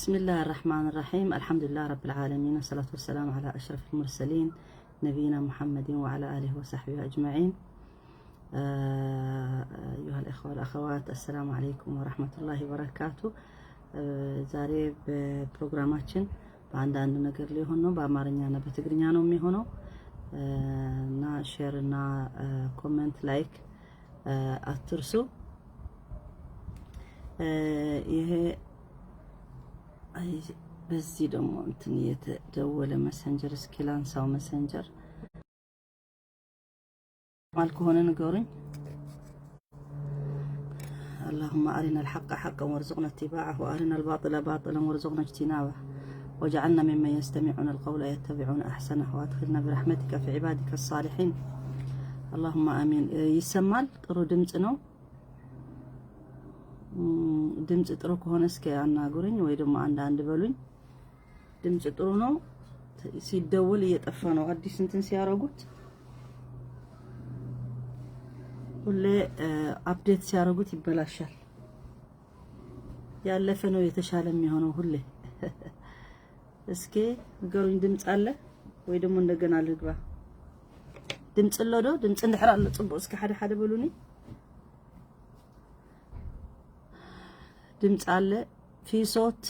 بسم الله الرحمن الرحيم. الحمد لله رب العالمين، والصلاة والسلام على أشرف المرسلين نبينا محمد وعلى آله وصحبه أجمعين. آه، أيها الإخوة والأخوات، السلام عليكم ورحمة الله وبركاته. آه، ዛሬ በፕሮግራማችን በአንዳንድ ነገር ሊሆን ነው። በአማርኛና በትግርኛ ነው የሚሆነው። እና ሼር እና ኮመንት፣ ላይክ አትርሱ። ይሄ በዚህ ደግሞ እንትን የተደወለ መሰንጀር፣ እስኪ ላንሳው መሰንጀር። ማል ከሆነ ንገሩኝ። اللهم أرنا الحق حقا وارزقنا اتباعه، وأرنا الباطل باطلا وارزقنا اجتنابه، واجعلنا ممن يستمعون القول يتبعون أحسنه، وأدخلنا برحمتك في عبادك الصالحين. اللهم آمين. ይሰማል? ጥሩ ድምፅ ነው። ድምፅ ጥሩ ከሆነ እስኪ አናግሩኝ፣ ወይ ደግሞ አንድ አንድ በሉኝ። ድምፅ ጥሩ ነው። ሲደወል እየጠፋ ነው። አዲስ እንትን ሲያረጉት፣ ሁሌ አፕዴት ሲያረጉት ይበላሻል። ያለፈ ነው የተሻለ የሚሆነው ሁሌ። እስኪ ንገሩኝ፣ ድምፅ አለ ወይ ደግሞ እንደገና ልግባ? ድምፅ ኣሎ ዶ? ድምፂ እንድሕር ኣሎ ፅቡቅ፣ እስኪ ሓደ ሓደ በሉኒ። ድምፅ አለ? في صوت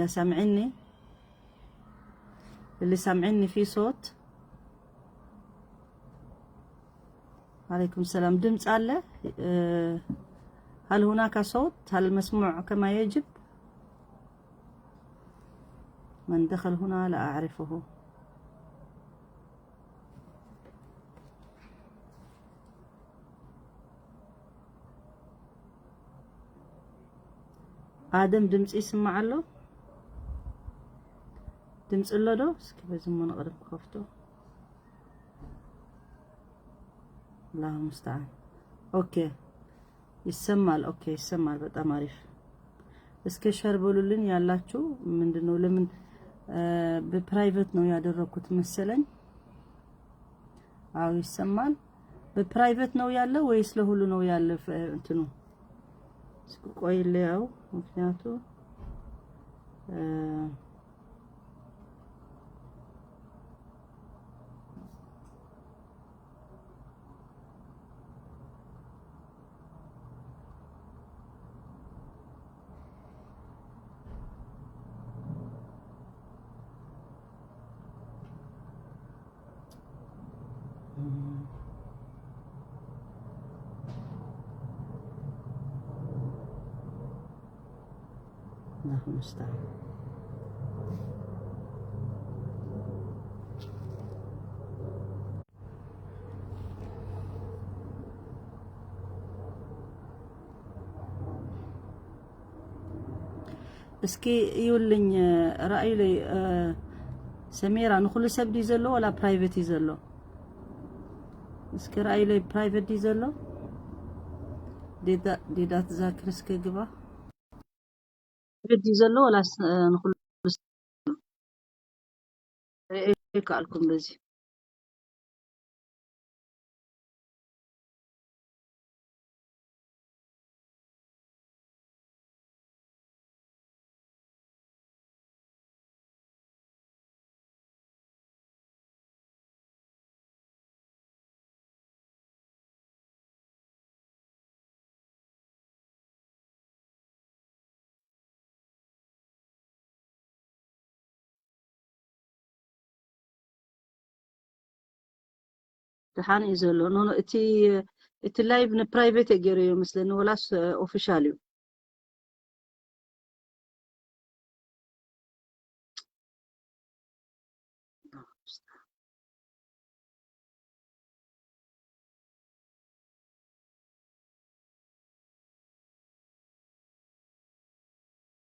يا سامعيني؟ اللي سامعيني في صوت؟ عليكم السلام. ድምፅ አለ? هل هناك صوت؟ هل مسموع كما يجب؟ من دخل هنا لا أعرفه. ኣደም ድምፂ ይስማዕ ኣሎ? ድምፂ ኣሎ ዶ? እስኪ በዚ እሞ ንቕድም ክኸፍቶ። الله المستعان. ኦኬ፣ ይሰማል። ኦኬ፣ ይሰማል። በጣም አሪፍ። እስኪ ሸር በሉልን ያላችሁ። ምንድነው፣ ለምን ብፕራይቬት ነው ያደረኩት መሰለኝ። አዎ፣ ይሰማል። በፕራይቬት ነው ያለ ወይስ ለሁሉ ነው ያለ? እንትኑ እስኪ ቆይ ልየው፣ ምክንያቱ الله المستعان. እስኪ እዩልኝ፣ ራእዩለይ። ሰሜራ፣ ንኩሉ ሰብ ድዩ ዘሎ ወላ ፕራይቬት እዩ ዘሎ? እስኪ ራእዩለይ፣ ፕራይቬት ድዩ ዘሎ? ዲዳት ዛክር እስኪ ግባ። ፕራይቬት ድዩ ዘሎ ወላስ ንኩሉ? ሪኤ ይከኣልኩም በዚ። ደሓን እዩ ዘሎ። ኖ፣ ኖ፣ እቲ፣ እቲ ላይቭ ንፕራይቬት እየ ገይረዮ መስለኒ፣ ወላስ ኦፊሻል እዩ?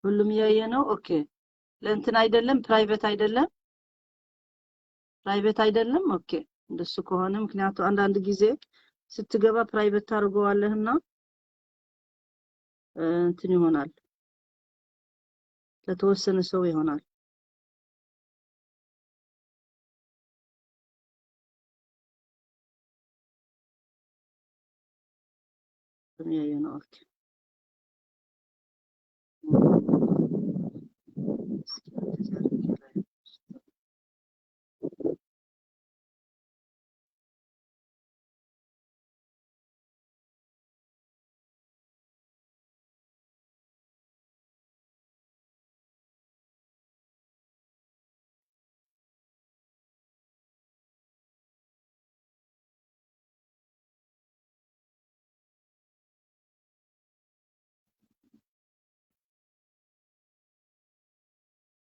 ሁሉም እያየ ነው። ኦኬ፣ ለእንትን አይደለም፣ ፕራይቬት አይደለም፣ ፕራይቬት አይደለም። ኦኬ፣ እንደሱ ከሆነ፣ ምክንያቱ አንዳንድ ጊዜ ስትገባ ፕራይቬት ታደርገዋለህና እንትን ይሆናል፣ ለተወሰነ ሰው ይሆናል። እያየ ነው። ኦኬ። እስኪ እንደዚህ አድርጌ ላይ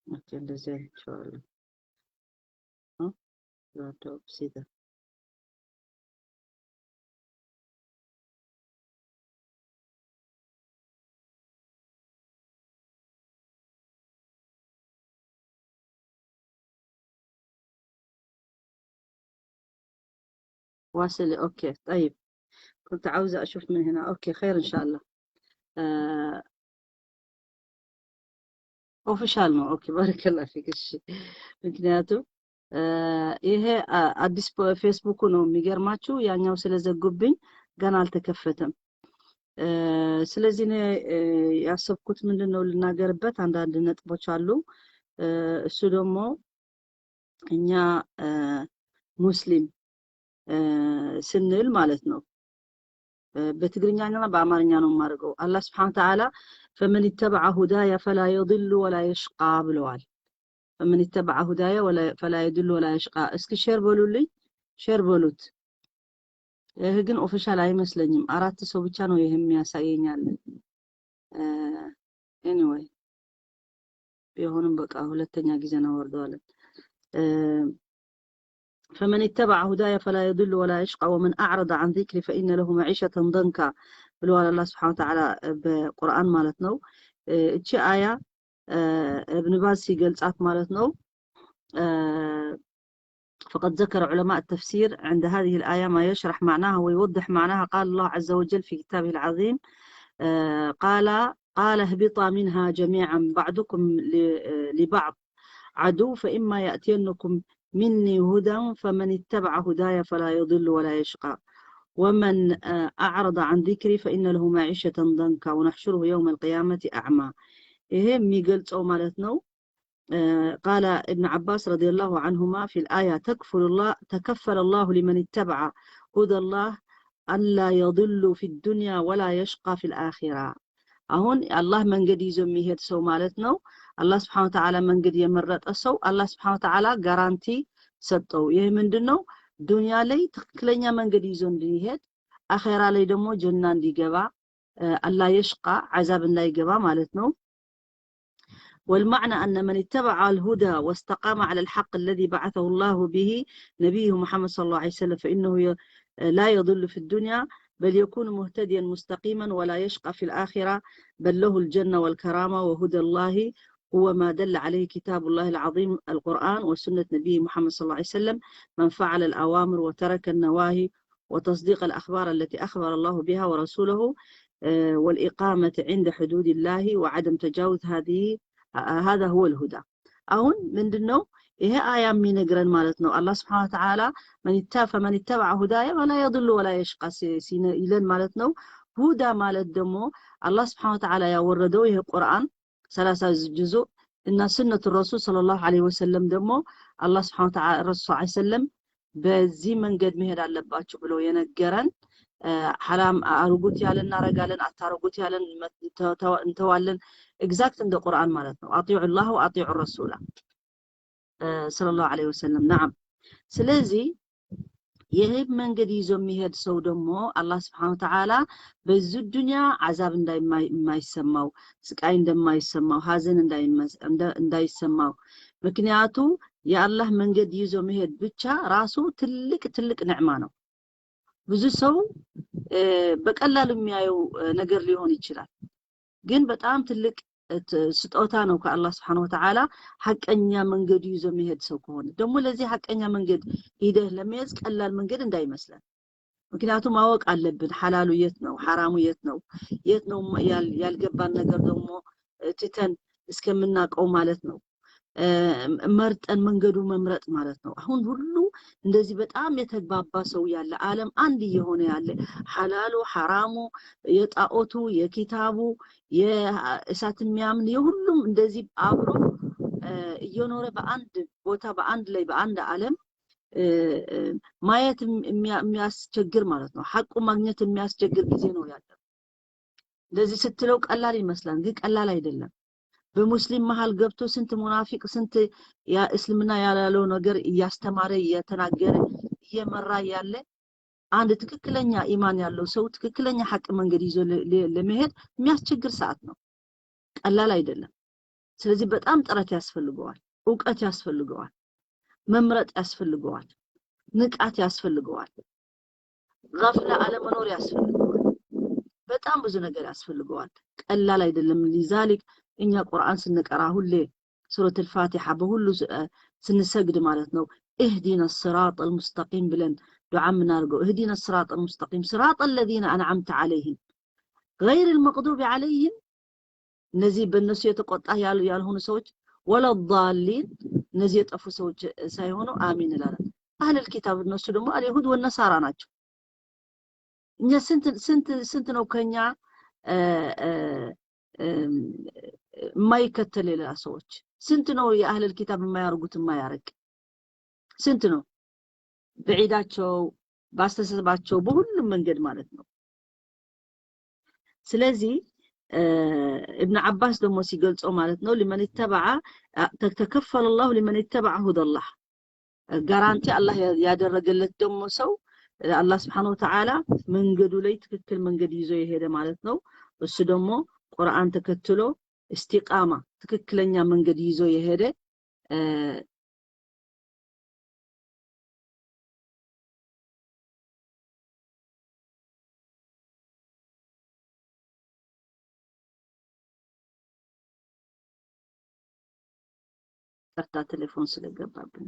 ኦኬ፣ እንደዚህ አይቼዋለሁ። እ? ራዳው ሲተ واصلة. أوكي، طيب. كنت عاوزة أشوف من هنا. أوكي، خير إن شاء الله. آه، ኦፊሻል ነው። ኦኬ፣ ባረከላ ፊክ። እሺ፣ ምክንያቱም፣ እ፣ ይሄ፣ አ-፣ አዲስ ፖ-፣ ፌስቡኩ ነው የሚገርማችሁ። ያኛው ስለዘጉብኝ ገና አልተከፈተም። እ፣ ስለዚህ እኔ፣ እ፣ ያሰብኩት ምንድን ነው ልናገርበት አንዳንድ ነጥቦች አሉ። እ፣ እሱ ደግሞ እኛ፣ እ፣ ሙስሊም፣ እ፣ ስንል ማለት ነው። እ፣ በትግርኛና በአማርኛ ነው የማደርገው። አላህ ስብሐነ ወተዓላ «ፈመን ተበዐ ሁዳየ ፈላ የድሉ ወላ የሽቃ» ብለዋል። «ፈመን ተበዐ ሁዳየ ወላ፣ ፈላ የድሉ ወላ የሽቃ።» እስኪ ሼር በሉልኝ፣ ሼር በሉት። ይህ ግን ኦፊሻል አይመስለኝም። አራት ሰው ብቻ ነው ይህ የሚያሳየኛል። እ፣ ኤኒዌይ፣ ቢሆንም በቃ ሁለተኛ ጊዜ እናወርደዋለን። እ፣ «ፈመን ተበዐ ሁዳየ ፈላ የድሉ ወላ የሽቃ ወመን አዕረደ ዐን ዚክሪ ፈኢነ ለሁ መዒሸተን ደንካ» ብለዋል አላህ ስብሐነ ወተዓላ በቁርአን ማለት ነው። እ፣ እቺ አያ፣ እ፣ እብን ባዝ ሲገልጻት ማለት ነው። እ፣ فقد ذكر علماء التفسير عند هذه الآية ما يشرح معناها ويوضح معناها. قال الله عز وجل في كتابه العظيم، آه، قال، قال اهبطا منها جميعا بعضكم ل-، آه، لبعض عدو، فإما يأتينكم مني هدى فمن اتبع هداي فلا يضل ولا يشقى، ومن، آه، أعرض عن ذكري فإن له معيشة ضنكا ونحشره يوم القيامة أعمى. ይሄ የሚገልጸው ማለት ነው። آه، قال ابن عباس رضي الله عنهما في الآية: تكفل الله، تكفل الله لمن اتبع هدى الله ألا يضل في الدنيا ولا يشقى في الآخرة. አሁን አላህ መንገድ ይዞ የሚሄድ ሰው ማለት ነው። አላህ ስብሐነ ወተዓላ መንገድ የመረጠ ሰው አላህ ስብሐነ ወተዓላ ጋራንቲ ሰጠው። ይህ ምንድን ነው? ዱንያ ላይ ትክክለኛ መንገድ ይዞ እንዲሄድ፣ አኼራ ላይ ደግሞ ጀና እንዲገባ፣ እ፣ አላ የሽቃ፣ ዐዛብ እንዳይገባ ማለት ነው። والمعنى أن من اتبع الهدى واستقام على الحق الذي بعثه الله به نبيه محمد صلى الله عليه وسلم فإنه ي-، لا يضل في الدنيا، بل يكون مهتديا مستقيما ولا يشقى في الآخرة، بل له الجنة والكرامة، وهدى الله هو ما دل عليه كتاب الله العظيم القرآن وسنة نبيه محمد صلى الله عليه وسلم، من فعل الأوامر وترك النواهي وتصديق الأخبار التي أخبر الله بها ورسوله، آه، والإقامة عند حدود الله وعدم تجاوز هذه، آه، هذا هو الهدى. አሁን ምንድን ነው ይሄ አያ የሚነግረን ማለት ነው? አላህ ስብሐነ ወተዓላ «መን ይተ-፣ ፈመን ይተበዐ ሁዳየ ፈላ የድሉ ወላ የሽቃ» ሲ-፣ ሲነ-፣ ይለን ማለት ነው። ሁዳ ማለት ደግሞ አላህ ስብሐነ ወተዓላ ያወረደው ይሄ ቁርአን ሰላሳ ጁዙእ እና ሱነቱ ረሱል ሰለላሁ ዐለይሂ ወሰለም ደግሞ አላህ ስብሐነ ወተዓላ ረሱል ሰለላሁ ዐለይሂ ወሰለም በዚህ መንገድ መሄድ አለባችሁ ብሎ የነገረን፣ እ፣ ሐላም አርጉት ያለን እናረጋለን፣ አታርጉት ያለን መ-፣ እንተ-፣ እንተዋለን። ኤግዛክት እንደ ቁርአን ማለት ነው። «አጢዑ ላህ ወአጢዑ ረሱላ», እ፣ ሰለላሁ ዐለይሂ ወሰለም። ነዓም። ስለዚህ ይህ መንገድ ይዞ የሚሄድ ሰው ደግሞ አላህ ስብሐነ ወተዓላ በዙ ዱንያ ዐዛብ እንዳይማይ-፣ የማይሰማው፣ ስቃይ እንደማይሰማው፣ ሐዘን እንዳይመስ-፣ እንደ-፣ እንዳይሰማው። ምክንያቱ የአላህ መንገድ ይዞ መሄድ ብቻ ራሱ ትልቅ፣ ትልቅ ንዕማ ነው። ብዙ ሰው፣ እ፣ በቀላሉ የሚያየው፣ እ፣ ነገር ሊሆን ይችላል። ግን በጣም ትልቅ፣ እ፣ ት-፣ ስጦታ ነው ከአላህ ስብሐነ ወተዓላ ሐቀኛ መንገዱ ይዞ መሄድ ሰው ከሆነ። ደግሞ ለዚህ ሐቀኛ መንገድ ሂደህ ለመያዝ ቀላል መንገድ እንዳይመስለን። ምክንያቱም ማወቅ አለብን ሐላሉ የት ነው፣ ሐራሙ የት ነው፣ የት ነው ያል-፣ ያልገባን ነገር ደግሞ፣ እ፣ ትተን እስከምናውቀው ማለት ነው። እ፣ መርጠን መንገዱ መምረጥ ማለት ነው። አሁን ሁሉ እንደዚህ በጣም የተግባባ ሰው ያለ፣ ዓለም አንድ እየሆነ ያለ፣ ሐላሉ፣ ሐራሙ፣ የጣዖቱ፣ የኪታቡ፣ የእሳት የሚያምን የሁሉም እንደዚህ አብሮ እየኖረ በአንድ ቦታ በአንድ ላይ በአንድ ዓለም ማየት የሚያስቸግር ማለት ነው። ሐቁ ማግኘት የሚያስቸግር ጊዜ ነው ያለው። እንደዚህ ስትለው ቀላል ይመስላል፣ ግን ቀላል አይደለም። በሙስሊም መሃል ገብቶ ስንት ሙናፊቅ፣ ስንት እስልምና ያላለው ነገር እያስተማረ እየተናገረ እየመራ ያለ አንድ ትክክለኛ ኢማን ያለው ሰው ትክክለኛ ሐቅ መንገድ ይዞ ለመሄድ የሚያስቸግር ሰዓት ነው። ቀላል አይደለም። ስለዚህ በጣም ጥረት ያስፈልገዋል፣ እውቀት ያስፈልገዋል፣ መምረጥ ያስፈልገዋል፣ ንቃት ያስፈልገዋል፣ ጋፍላ አለመኖር ያስፈልገዋል። በጣም ብዙ ነገር ያስፈልገዋል። ቀላል አይደለም። ሊዛሊክ እኛ ቁርአን ስንቀራ ሁሌ ሱረት አልፋቲሓ በሁሉ ስንሰግድ ማለት ነው እህዲና ስራጥ አልሙስተቂም ብለን ዱዓ የምናደርገው። እህዲና ስራጥ አልሙስተቂም ስራጥ አለዚነ አንዓምተ ዓለይሂም ገይር አልመቅዱቢ ዓለይሂም እነዚህ በእነሱ የተቆጣ ያልሆኑ ሰዎች ወለዳሊን እነዚህ የጠፉ ሰዎች ሳይሆኑ አሚን እላለን። አህለል ኪታብ እነሱ ደግሞ አልይሁድ ወነሳራ ናቸው። እኛ ስንት ስንት ስንት ነው ከኛ የማይከተል የሌላ ሰዎች? ስንት ነው የአህለል ኪታብ የማያርጉት የማያረግ? ስንት ነው በዒዳቸው በአስተሳሰባቸው በሁሉም መንገድ ማለት ነው። ስለዚህ እብን ዓባስ ደግሞ ሲገልጾ ማለት ነው لمن اتبع تكفل الله لمن اتبع هدى الله ጋራንቲ አላህ ያደረገለት ደግሞ ሰው አላህ ስብሓን ወተዓላ መንገዱ ላይ ትክክል መንገድ ይዞ የሄደ ማለት ነው። እሱ ደግሞ ቁርአን ተከትሎ እስቲቃማ ትክክለኛ መንገድ ይዞ የሄደ ቀጥታ ቴሌፎን ስለገባብን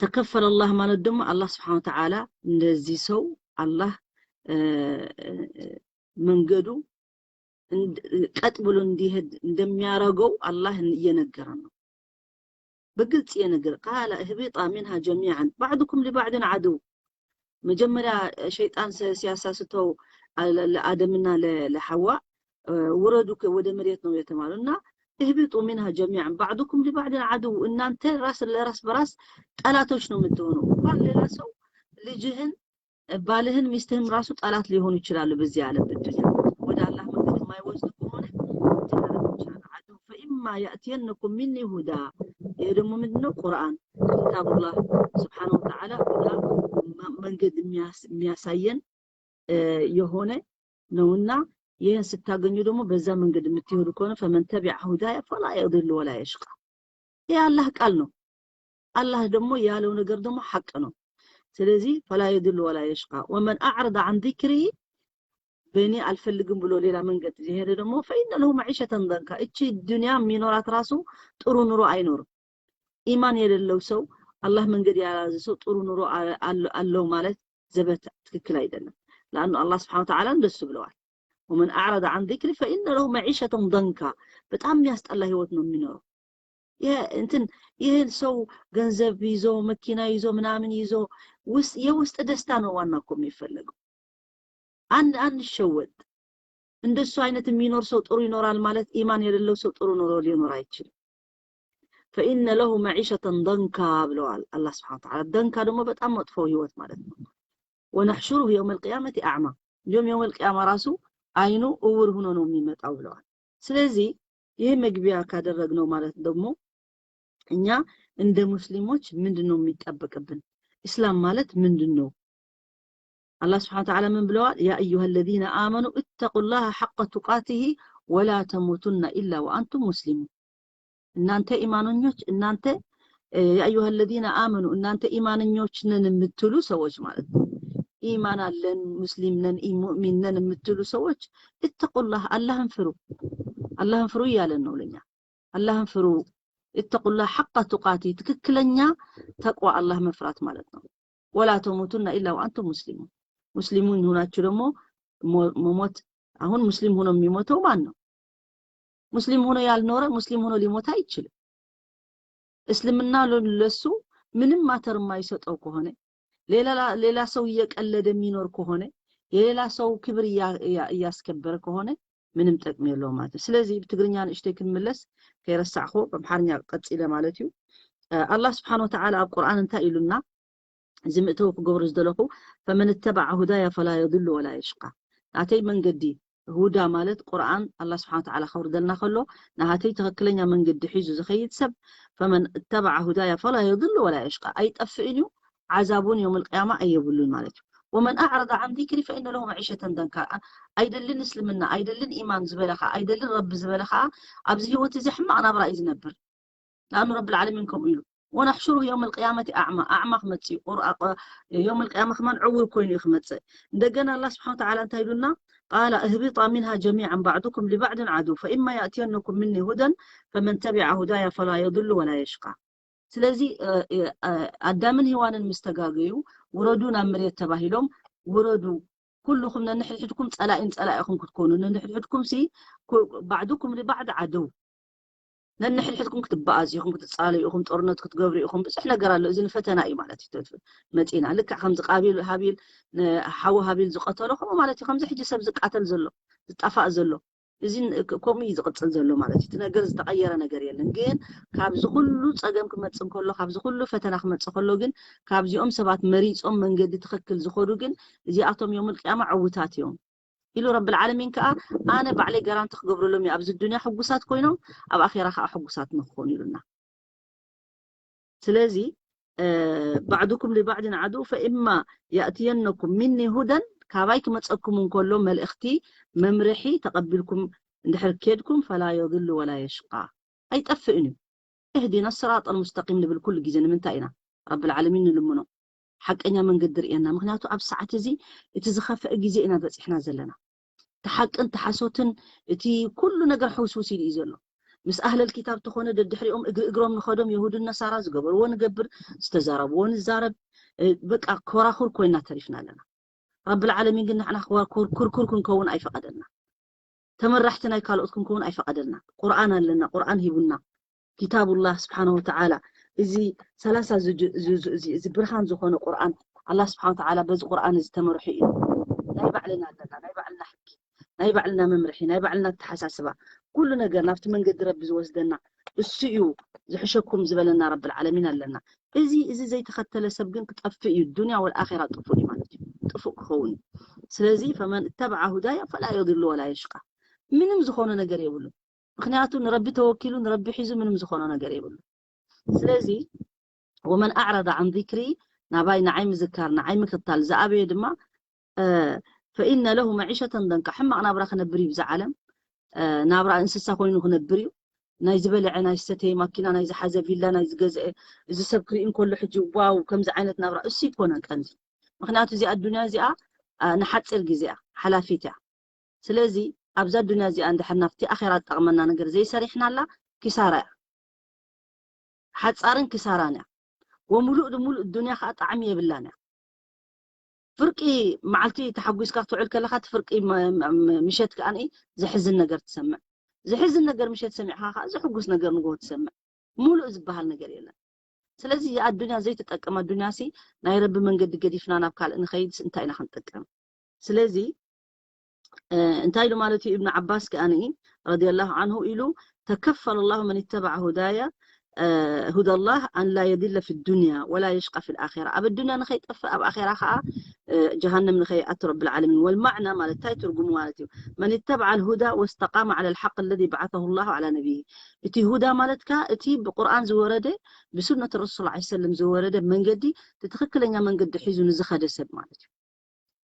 ተከፈለ አላህ ማለት ደግሞ አላህ ስብሓን ወተዓላ እንደዚህ ሰው አላህ መንገዱ ቀጥ ብሎ እንዲሄድ እንደሚያረገው አላህ እየነገረ ነው። በግልጽ እየነገረ قال اهبطا منها جميعا بعضكم لبعض عدو መጀመሪያ ሸይጣን ሲያሳስተው ለአደምና ለሐዋ ውረዱ ወደ መሬት ነው የተባሉ እና اهبطوا منها جميعا بعضكم لبعض عدو እናንተ ራስ ለራስ በራስ ጠላቶች ነው የምትሆኑ። እንኳን ሌላ ሰው ልጅህን ባልህን ሚስትህም ራሱ ጠላት ሊሆኑ ይችላሉ። በዚህ ዓለም በዱንያ ወደ አላህ መንገድ የማይወስድ ከሆነ ሊያደርጉ ይችላሉ። عدو فإما يأتينكم مني هدى ይሄ ደግሞ ምንድነው? ቁርአን ኪታቡላህ ስብሓን ወተዓላ ሁዳ መንገድ የሚያሳየን የሆነ ነውና ይህን ስታገኙ ደግሞ በዛ መንገድ የምትሄዱ ከሆነ فمن تبع هداي فلا يضل ولا يشقى ይህ አላህ ቃል ነው። አላህ ደግሞ ያለው ነገር ደግሞ ሐቅ ነው። ስለዚህ فلا يضل ولا يشقى ومن أعرض عن ذكري በእኔ አልፈልግም ብሎ ሌላ መንገድ የሄደ ደግሞ فإن له معيشة ضنكا እቺ ዱንያ የሚኖራት ራሱ ጥሩ ኑሮ አይኖርም። ኢማን የሌለው ሰው አላህ መንገድ ያላዘ ሰው ጥሩ ኑሮ አለው ማለት ዘበት ትክክል አይደለም። ለአኑ አላህ ስብሓን ወተዓላ እንደሱ ብለዋል። ومن أعرض عن ذكري فإن له معيشة ضنكا በጣም የሚያስጠላ ህይወት ነው የሚኖረው። እንትን ይህን ሰው ገንዘብ ይዞ መኪና ይዞ ምናምን ይዞ የውስጥ ደስታ ነው ዋና እኮ የሚፈለገው። አንድ አንድ ሸወጥ እንደሱ አይነት የሚኖር ሰው ጥሩ ይኖራል ማለት ኢማን የሌለው ሰው ጥሩ ኑሮ ሊኖር አይችልም። فإن له معيشة ضنكا ብለዋል አላህ ስብሓን ወተዓላ። ደንካ ደግሞ በጣም መጥፎ ህይወት ማለት ነው። ونحشره يوم القيامة أعمى እንዲሁም የውመል ቅያማ ራሱ አይኑ እውር ሆኖ ነው የሚመጣው ብለዋል። ስለዚህ ይህ መግቢያ ካደረግነው ማለት ደግሞ እኛ እንደ ሙስሊሞች ምንድን ነው የሚጠበቅብን? ኢስላም ማለት ምንድን ነው? አላህ ስብሓን ወተዓላ ምን ብለዋል? يا أيها الذين آمنوا اتقوا الله حق تقاته ولا تموتن إلا وأنتم مسلمون እናንተ ኢማኖኞች እናንተ يا أيها الذين آمنوا እናንተ ኢማንኞች ነን የምትሉ ሰዎች ማለት ነው። ኢማን አለን ሙስሊም ነን ሙእሚን ነን የምትሉ ሰዎች اتقوا الله አላህን ፍሩ። አላህን ፍሩ እያለን ነው ለኛ። አላህን ፍሩ اتقوا الله حق تقاته ትክክለኛ ተቅዋ አላህ መፍራት ማለት ነው። ولا تموتن إلا وأنتم مسلمون ሙስሊሙን ሆናችሁ ደግሞ መሞት አሁን ሙስሊም ሆኖ የሚሞተው ማን ነው? ሙስሊም ሆኖ ያልኖረ ሙስሊም ሆኖ ሊሞት አይችልም። እስልምና ለሱ ምንም matter የማይሰጠው ከሆነ ሌላ ሰው እየቀለደ የሚኖር ከሆነ የሌላ ሰው ክብር እያስከበረ ከሆነ ምንም ጠቅሚ የለውም ማለት እዩ። ስለዚ ብትግርኛ ንእሽተይ ክንምለስ ከይረሳዕኹ ብኣምሓርኛ ቀፂለ ማለት እዩ። ኣላህ ስብሓን ወተዓላ ኣብ ቁርኣን እንታይ ኢሉና? እዚ ምእተው ክገብሩ ዝደለኹ ፈመን ተበዐ ሁዳያ ፈላ የድሉ ወላ የሽቃ። ናተይ መንገዲ ሁዳ ማለት ቁርኣን ኣላህ ስብሓን ወተዓላ ከውርደልና ከሎ ናሃተይ ትኽክለኛ መንገዲ ሒዙ ዝኸይድ ሰብ ፈመን ተበዐ ሁዳያ ፈላ የድሉ ወላ የሽቃ፣ ኣይጠፍእን እዩ፣ ዓዛብ እውን የውመል ቅያማ ኣየብሉን ማለት እዩ። ወመን ኣዕረض ዓን ዚክሪ ፈኢነ ለሁ መዒሸተን ደንካ። ኣይደልን እስልምና፣ ኣይደልን ኢማን ዝበለ ከዓ፣ ኣይደልን ረቢ ዝበለ ከዓ ኣብዚ ህይወት እዚ ሕማቕ ናብራ እዩ ዝነብር። ንኣኑ ረብል ዓለሚን ከምኡ ኢሉ ወናሕሹሩ የውመል ቅያመቲ ኣዕማ፣ ኣዕማ ክመፅእ እዩ። የውመል ቅያማ ከማን ዕውር ኮይኑ እዩ ክመፅእ። እንደገና ኣላ ስብሓን ተዓላ እንታይ ኢሉና? ቃለ እህቢጣ ሚንሃ ጀሚዓን ባዕዱኩም ሊባዕድን ዓዱ ፈኢማ ያእትየነኩም ምኒ ሁደን ፈመን ተቢዐ ሁዳያ ፈላ የድሉ ወላ የሽቃ። ስለዚ ኣዳምን ሄዋንን ምስ ተጋገዩ ውረዱ ናብ መሬት ተባሂሎም ውረዱ። ኩልኹም ነንሕድሕድኩም ጸላኢን ጸላኢኹም ክትኮኑ፣ ነንሕድሕድኩም ሲ ባዕዱኩም ሊባዕድ ዓደው፣ ነንሕድሕድኩም ክትበኣዙ ኢኹም፣ ክትጻለዩ ኢኹም፣ ጦርነት ክትገብሩ ኢኹም። ብዙሕ ነገር ኣሎ። እዚ ንፈተና እዩ ማለት እዩ መጺና። ልክዕ ከምዚ ቃቢል ሃቢል፣ ሓዊ ሃቢል ዝቐተሎ ከምኡ ማለት እዩ። ከምዚ ሕጂ ሰብ ዝቃተል ዘሎ፣ ዝጠፋእ ዘሎ፣ እዚ ከምኡ እዩ ዝቕጽል ዘሎ ማለት እዩ። እቲ ነገር ዝተቐየረ ነገር የለን። ግን ካብዚ ኩሉ ጸገም ክመጽእ እንከሎ፣ ካብዚ ኩሉ ፈተና ክመጽእ ከሎ ግን ካብዚኦም ሰባት መሪጾም መንገዲ ትኽክል ዝኸዱ ግን እዚኣቶም የውመል ቅያማ ዕውታት እዮም ኢሉ ረብል ዓለሚን ከኣ፣ ኣነ ባዕለይ ጋራንቲ ክገብረሎም እየ፣ ኣብዚ ዱንያ ሕጉሳት ኮይኖም ኣብ ኣኼራ ከኣ ሕጉሳት ንክኾኑ ኢሉና። ስለዚ ባዕዱኩም ሊባዕድን ዓዱ ፈኢማ ያእትየነኩም ሚኒ ሁደን፣ ካባይ ክመፀኩም እንከሎ መልእኽቲ መምርሒ ተቐቢልኩም እንድሕር ኬድኩም ፈላ የድሉ ወላ የሽቃ፣ ኣይጠፍእን እዩ። እህዲና ስራጠል ሙስተቂም ንብል ኩሉ ግዜ ንምንታይ ኢና ረብል ዓለሚን ንልምኖ? ሓቀኛ መንገዲ ርእየና። ምክንያቱ ኣብ ሰዓት እዚ እቲ ዝኸፍአ ግዜ ኢና በፂሕና ዘለና። እቲ ሓቅን እቲ ሓሶትን እቲ ኩሉ ነገር ሕውስውስ ኢሉ እዩ ዘሎ። ምስ ኣህለል ኪታብ ተኾነ ደድሕሪኦም እግሪ እግሮም ንኸዶም የሁድን ነሳራ ዝገበርዎ ንገብር፣ ዝተዛረብዎ ንዛረብ፣ በቃ ኮራኹር ኮይና ተሪፍና ኣለና። ረብል ዓለሚን ግን ንሕና ኮርኩርኩር ክንከውን ኣይፈቐደልና። ተመራሕቲ ናይ ካልኦት ክንከውን ኣይፈቐደልና። ቁርኣን ኣለና፣ ቁርኣን ሂቡና። ኪታቡላህ ስብሓነ ወተዓላ እዚ ሰላሳ እዚ ብርሃን ዝኾነ ቁርኣን ኣላህ ስብሓነ ወተዓላ በዚ ቁርኣን እዚ ተመርሑ እዩ። ናይ ባዕልና ኣለና፣ ናይ ባዕልና ሕጊ፣ ናይ ባዕልና መምርሒ፣ ናይ ባዕልና ኣተሓሳስባ፣ ኩሉ ነገር ናብቲ መንገዲ ረቢ ዝወስደና እሱ እዩ ዝሕሸኩም ዝበለና ረብል ዓለሚን ኣለና። እዚ እዚ ዘይተኸተለ ሰብ ግን ክጠፍእ እዩ፣ ዱንያ ወልኣኺራ ጥፉእ እዩ ማለት እዩ፣ ጥፉእ ክኸውን እዩ። ስለዚ ፈመን እተበዐ ሁዳያ ፈላ የድሉ ወላ የሽቃ፣ ምንም ዝኾነ ነገር የብሉን። ምክንያቱ ንረቢ ተወኪሉ ንረቢ ሒዙ ምንም ዝኾኖ ነገር የብሉ። ስለዚ ወመን ኣዕረض ዓን ዚክሪ፣ ናባይ ንዓይ ምዝካር ንዓይ ምክታል ዝኣበየ ድማ ፈኢነ ለሁ መዒሸተን ደንካ፣ ሕማቕ ናብራ ክነብር እዩ ብዛ ዓለም። ናብራ እንስሳ ኮይኑ ክነብር እዩ። ናይ ዝበለዐ ናይ ዝሰተየ ማኪና ናይ ዝሓዘ ቪላ ናይ ዝገዝአ፣ እዚ ሰብ ክርኢ እንከሎ ሕጂ ዋው ከምዚ ዓይነት ናብራ እሱ ይኮነን ቀንዲ። ምክንያቱ እዚኣ ኣዱንያ እዚኣ ንሓፂር ግዜ እያ፣ ሓላፊት እያ። ስለዚ ኣብዛ ዱንያ እዚኣ እንድሕር ናብቲ ኣኼራ ዝጠቕመና ነገር ዘይሰሪሕናላ ኪሳራ እያ። ሓፃርን ኪሳራን እያ። ወምሉእ ድሙሉእ ዱንያ ከዓ ጣዕሚ የብላን እያ። ፍርቂ መዓልቲ ተሓጒስካ ክትውዕል ከለኻ እቲ ፍርቂ ምሸት ከዓ ዘሕዝን ነገር ትሰምዕ። ዘሕዝን ነገር ምሸት ሰሚዕካ ከዓ ዘሕጉስ ነገር ንጎ ትሰምዕ። ሙሉእ ዝበሃል ነገር የለን። ስለዚ ኣዱንያ ዘይትጠቅም ኣዱንያ ሲ ናይ ረቢ መንገዲ ገዲፍና ናብ ካልእ ንኸይድስ እንታይ ኢና ክንጠቀም? ስለዚ እንታይ ኢሉ ማለት እዩ እብን ዓባስ ከኣኒ ረዲየላሁ ዓንሁ ኢሉ ተከፈለ ላሁ መን ተበዐ ሁዳያ هدى الله أن لا يضل في الدنيا ولا يشقى في الآخرة። ኣብ ኣዱንያ ንኸይጠፍእ ኣብ ኣኼራ ከዓ ጀሃነም ንኸይኣቱ ረብል ዓለሚን። ወልማዕና ማለት እንታይ ትርጉሙ ማለት እዩ? መን ተበዐ ልሁዳ ወስተቃመ ዓለ ልሓቅ ለዚ በዓተሁ ላሁ ዓላ ነቢይ። እቲ ሁዳ ማለት ከዓ እቲ ብቁርኣን ዝወረደ ብሱነት ረሱል ላ ሰለም ዝወረደ መንገዲ እቲ ትክክለኛ መንገዲ ሒዙ ንዝኸደ ሰብ ማለት እዩ።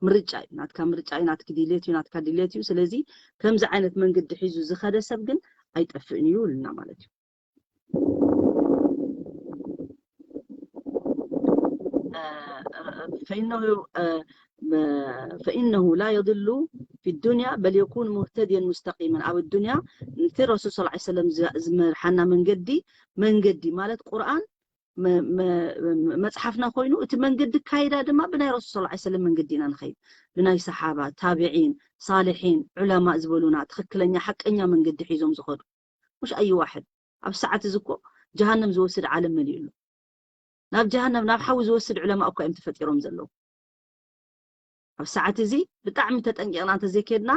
ምርጫ እዩ ናትካ፣ ምርጫ እዩ ናትኪ፣ ድሌት እዩ ናትካ፣ ድሌት እዩ። ስለዚ ከምዚ ዓይነት መንገዲ ሒዙ ዝኸደ ሰብ ግን ኣይጠፍእን እዩ እልና ማለት እዩ። ፈኢነሁ ፈኢነሁ ላ የድሉ ፊ ዱንያ በል የኩኑ ሙህተድየን ሙስተቂመን። ኣብ ዱንያ ነቲ ረሱል ስ ሰለም ዝመርሓና መንገዲ፣ መንገዲ ማለት ቁርኣን መፅሓፍና ኮይኑ እቲ መንገዲ ካይዳ ድማ ብናይ ረሱል ስ ሰለም መንገዲ ኢና ንኸይድ፣ ብናይ ሰሓባ፣ ታብዒን፣ ሳልሒን፣ ዑለማ ዝበሉና ትክክለኛ ሓቀኛ መንገዲ ሒዞም ዝኸዱ። ሙሽ ኣይ ዋሕድ ኣብ ሰዓት እዚ እኮ ጀሃነም ዝወስድ ዓለም መሊኡ ኣሎ። ናብ ጀሃነም ናብ ሓዊ ዝወስድ ዑለማ እኳ እዮም ተፈጢሮም ዘለዉ። ኣብ ሰዓት እዚ ብጣዕሚ ተጠንቂቕና እንተዘይከድና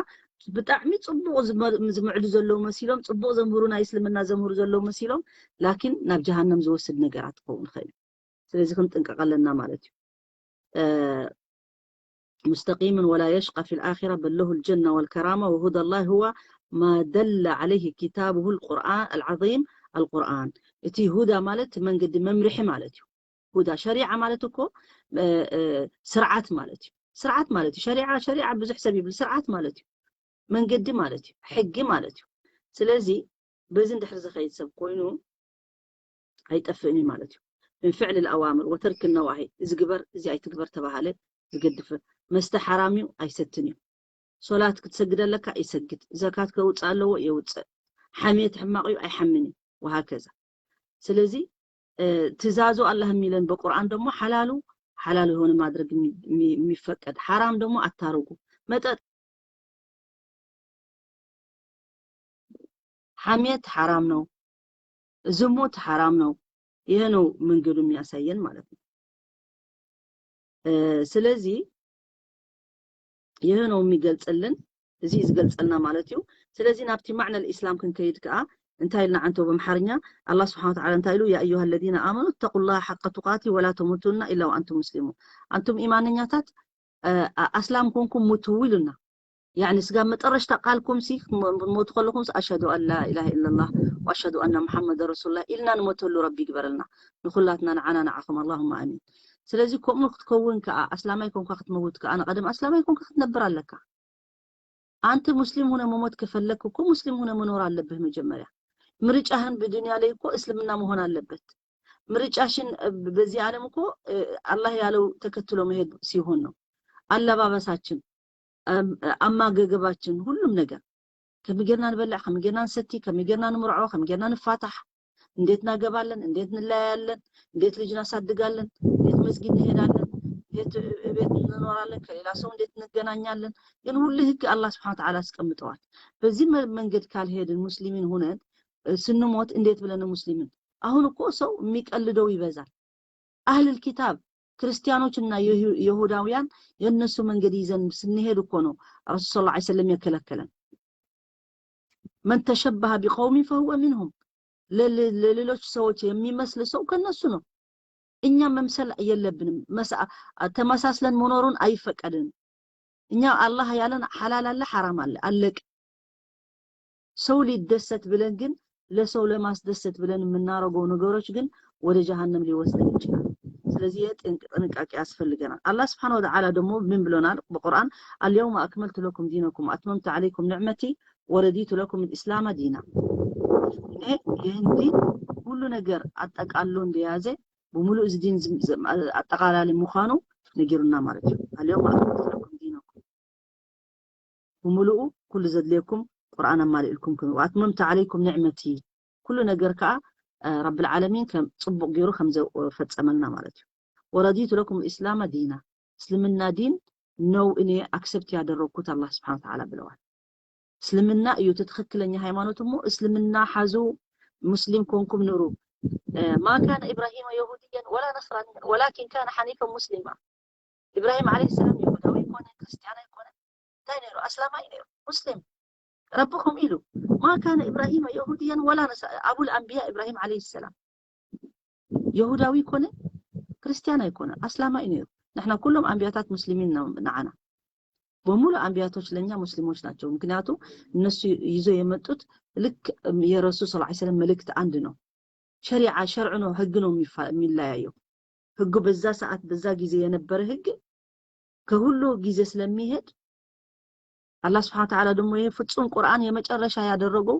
ብጣዕሚ ጽቡቕ ዝመ- ዝምዕዱ ዘለዉ መሲሎም፣ ጽቡቕ ዘምህሩ፣ ናይ እስልምና ዘምህሩ ዘለዉ መሲሎም፣ ላኪን ናብ ጀሃነም ዝወስድ ነገራት ክኸውን ይኽእል እዩ። ስለዚ ክንጥንቀቕ ኣለና ማለት እዩ። እ፣ مستقيم ولا يشقى في الآخرة بل له الجنة والكرامة وهدى الله هو ما دل عليه كتابه القرآن العظيم القرآن። እቲ ሁዳ ማለት መንገዲ መምርሒ ማለት እዩ። ሁዳ ሸሪዓ ማለት እኮ እ፣ እ፣ ስርዓት ማለት እዩ። ስርዓት ማለት እዩ። ሸሪዓ ሸሪዓ ብዙሕ ሰብ ይብል፣ ስርዓት ማለት እዩ። መንገዲ ማለት እዩ። ሕጊ ማለት እዩ። ስለዚ በዚ እንድሕር ዝኸይድ ሰብ ኮይኑ ኣይጠፍእን እዩ ማለት እዩ። من فعل الأوامر وترك النواهي፣ እዚ ግበር እዚ ኣይትግበር ተባሃለ ዝገድፍ። መስተ ሓራም እዩ ኣይሰትን እዩ። ሶላት ክትሰግድ ኣለካ ይሰግድ፣ ዘካት ከውፅእ ኣለዎ የውፅእ፣ ሓሜት ሕማቕ እዩ ኣይሓምን እዩ፣ ወሃከዛ። ስለዚ ትእዛዙ አላህ የሚለን በቁርአን ደግሞ ሐላሉ ሐላል የሆነ ማድረግ የሚፈቀድ፣ ሐራም ደግሞ አታርጉ። መጠጥ ሐሜት ሐራም ነው፣ ዝሙት ሐራም ነው። ይሄ ነው መንገዱ የሚያሳየን ማለት ነው። ስለዚህ ይህ ነው የሚገልጽልን፣ እዚ እዩ ዝገልጸልና ማለት እዩ። ስለዚህ ናብቲ ማዕነል ኢስላም ክንከይድ ከኣ እንታይ ኢልና ዓንቶ ብምሓርኛ? ኣላህ ስብሓን ወተዓላ እንታይ ኢሉ? ያ ኣዩሃ ለዚነ ኣመኑ እተቁላህ ሓቀ ቱቃቲ ወላ ተሙቱና ኢላ ወኣንቱም ሙስሊሙን። ኣንቱም ኢማነኛታት ኣስላም ኮንኩም ሙቱ ኢሉና። ያዕኒ ስጋብ መጠረሽታ ቃልኩም ሲ ክትሞቱ ከለኹም ኣሽሀዱ ኣን ላ ኢላሃ ኢላላህ ወኣሽሀዱ ኣና ሙሓመድ ረሱሉላህ ኢልና ንሞተሉ ረቢ ይግበረልና። ንኹላትና ንዓና ንዓኹም ኣላሁማ ኣሚን። ስለዚ ከምኡ ክትከውን ከዓ ኣስላማይ ኮንካ ክትመውት ከዓ ንቀደም ኣስላማይ ኮንካ ክትነብር ኣለካ። አንተ ሙስሊም ሆነ መሞት ከፈለክ እኮ ሙስሊም ሆነ መኖር አለብህ መጀመሪያ። ምርጫህን በዱንያ ላይ እኮ እስልምና መሆን አለበት። ምርጫሽን በዚህ ዓለም እኮ አላህ ያለው ተከትሎ መሄድ ሲሆን ነው። አለባበሳችን፣ አማገገባችን፣ ሁሉም ነገር ከመይ ጌርና ንበልዕ፣ ከመይ ጌርና ንሰቲ፣ ከመይ ጌርና ንምርዖ፣ ከመይ ጌርና ንፋታሕ፣ እንዴት እናገባለን፣ እንዴት እንለያያለን፣ እንዴት ልጅ እናሳድጋለን፣ እንዴት መስጊድ እንሄዳለን፣ እንዴት እቤት እንኖራለን፣ ከሌላ ሰው እንዴት እንገናኛለን። ግን ሁሉ ህግ አላህ ስብሐነ ወተዓላ አስቀምጠዋል። በዚህ መንገድ ካልሄድን ሙስሊሚን ሁነን ስንሞት እንዴት ብለን ሙስሊምን? አሁን እኮ ሰው የሚቀልደው ይበዛል። አህልል ኪታብ ክርስቲያኖችና ይሁዳውያን የእነሱ መንገድ ይዘን ስንሄድ እኮ ነው ረሱል ሰለላሁ ዐለይሂ ወሰለም የከለከለን። መን ተሸበሀ ቢቀውሚን ፈሁወ ሚንሁም፣ ለሌሎች ሰዎች የሚመስል ሰው ከነሱ ነው። እኛ መምሰል የለብንም። ተመሳስለን መኖሩን አይፈቀድንም። እኛ አላህ ያለን ሐላል አለ፣ ሐራም አለ፣ አለቅ። ሰው ሊደሰት ብለን ግን ለሰው ለማስደሰት ብለን የምናደርገው ነገሮች ግን ወደ ጀሃነም ሊወስደን ይችላል። ስለዚህ ጥንቃቄ ያስፈልገናል። አላህ ስብሐነ ወተዓላ ደግሞ ምን ብሎናል በቁርአን? አልየውመ አክመልቱ ለኩም ዲነኩም ወአትመምቱ ዐለይኩም ኒዕመቲ ወረዲቱ ለኩም ልእስላመ ዲና። ይሄ ይህን ዲን ሁሉ ነገር አጠቃሎ እንደያዘ በሙሉ እዚ ዲን አጠቃላሊ ምዃኑ ነጊሩና ማለት እዩ። አልየውመ አክመልቱ ለኩም ዲነኩም፣ ብምሉኡ ኩሉ ዘድልየኩም ቁርኣን ኣማሊእልኩም ክም ወኣትመምቱ ዓለይኩም ኒዕመቲ፣ ኩሉ ነገር ከዓ ረብል ዓለሚን ከም ፅቡቅ ገይሩ ከም ዘፈፀመልና ማለት እዩ። ወረዲቱ ለኩም ኢስላመ ዲና፣ እስልምና ዲን ነው እኔ አክሰፕት ያደረግኩት አላህ ስብሓን ወተዓላ ብለዋል። እስልምና እዩ እቲ ትክክለኛ ሃይማኖት እሞ እስልምና ሓዙ፣ ሙስሊም ኮንኩም ንሩ። ማ ካነ ኢብራሂመ የሁድየን ወላ ነስራንየን ወላኪን ካነ ሓኒፈን ሙስሊማ። ኢብራሂም ዓለይሂ ሰላም ይሁዳዊ ኣይኮነ፣ ክርስትያን ኣይኮነ፣ እንታይ ነይሩ? ኣስላማይ ነይሩ፣ ሙስሊም። ረብኹም ኢሉ ማ ካነ ኢብራሂመ የሁድየን ወላ ነሳ-፣ አቡል አንቢያ ኢብራሂም ዓለይሂ ሰላም የሁዳዊ ኮነ፣ ክርስትያን ኣይኮነ፣ ኣስላማይ ነይሩ። ንሕና ኩሎም አንቢያታት ሙስሊሚን ነው ንዓና። በሙሉ አንቢያቶች ለኛ ሙስሊሞች ናቸው። ምክንያቱ እነሱ ይዞ የመጡት ልክ የረሱል ሰለላሁ ዐለይሂ ወሰለም መልእክት አንድ ነው። ሸሪዓ ሸርዕ ነው፣ ህግ ነው የሚለያየው። ህጉ በዛ ሰዓት በዛ ጊዜ የነበረ ህግ ከሁሉ ጊዜ ስለሚሄድ አላህ ስብሐነ ወተዓላ ደግሞ ይሄ ፍጹም ቁርአን የመጨረሻ ያደረገው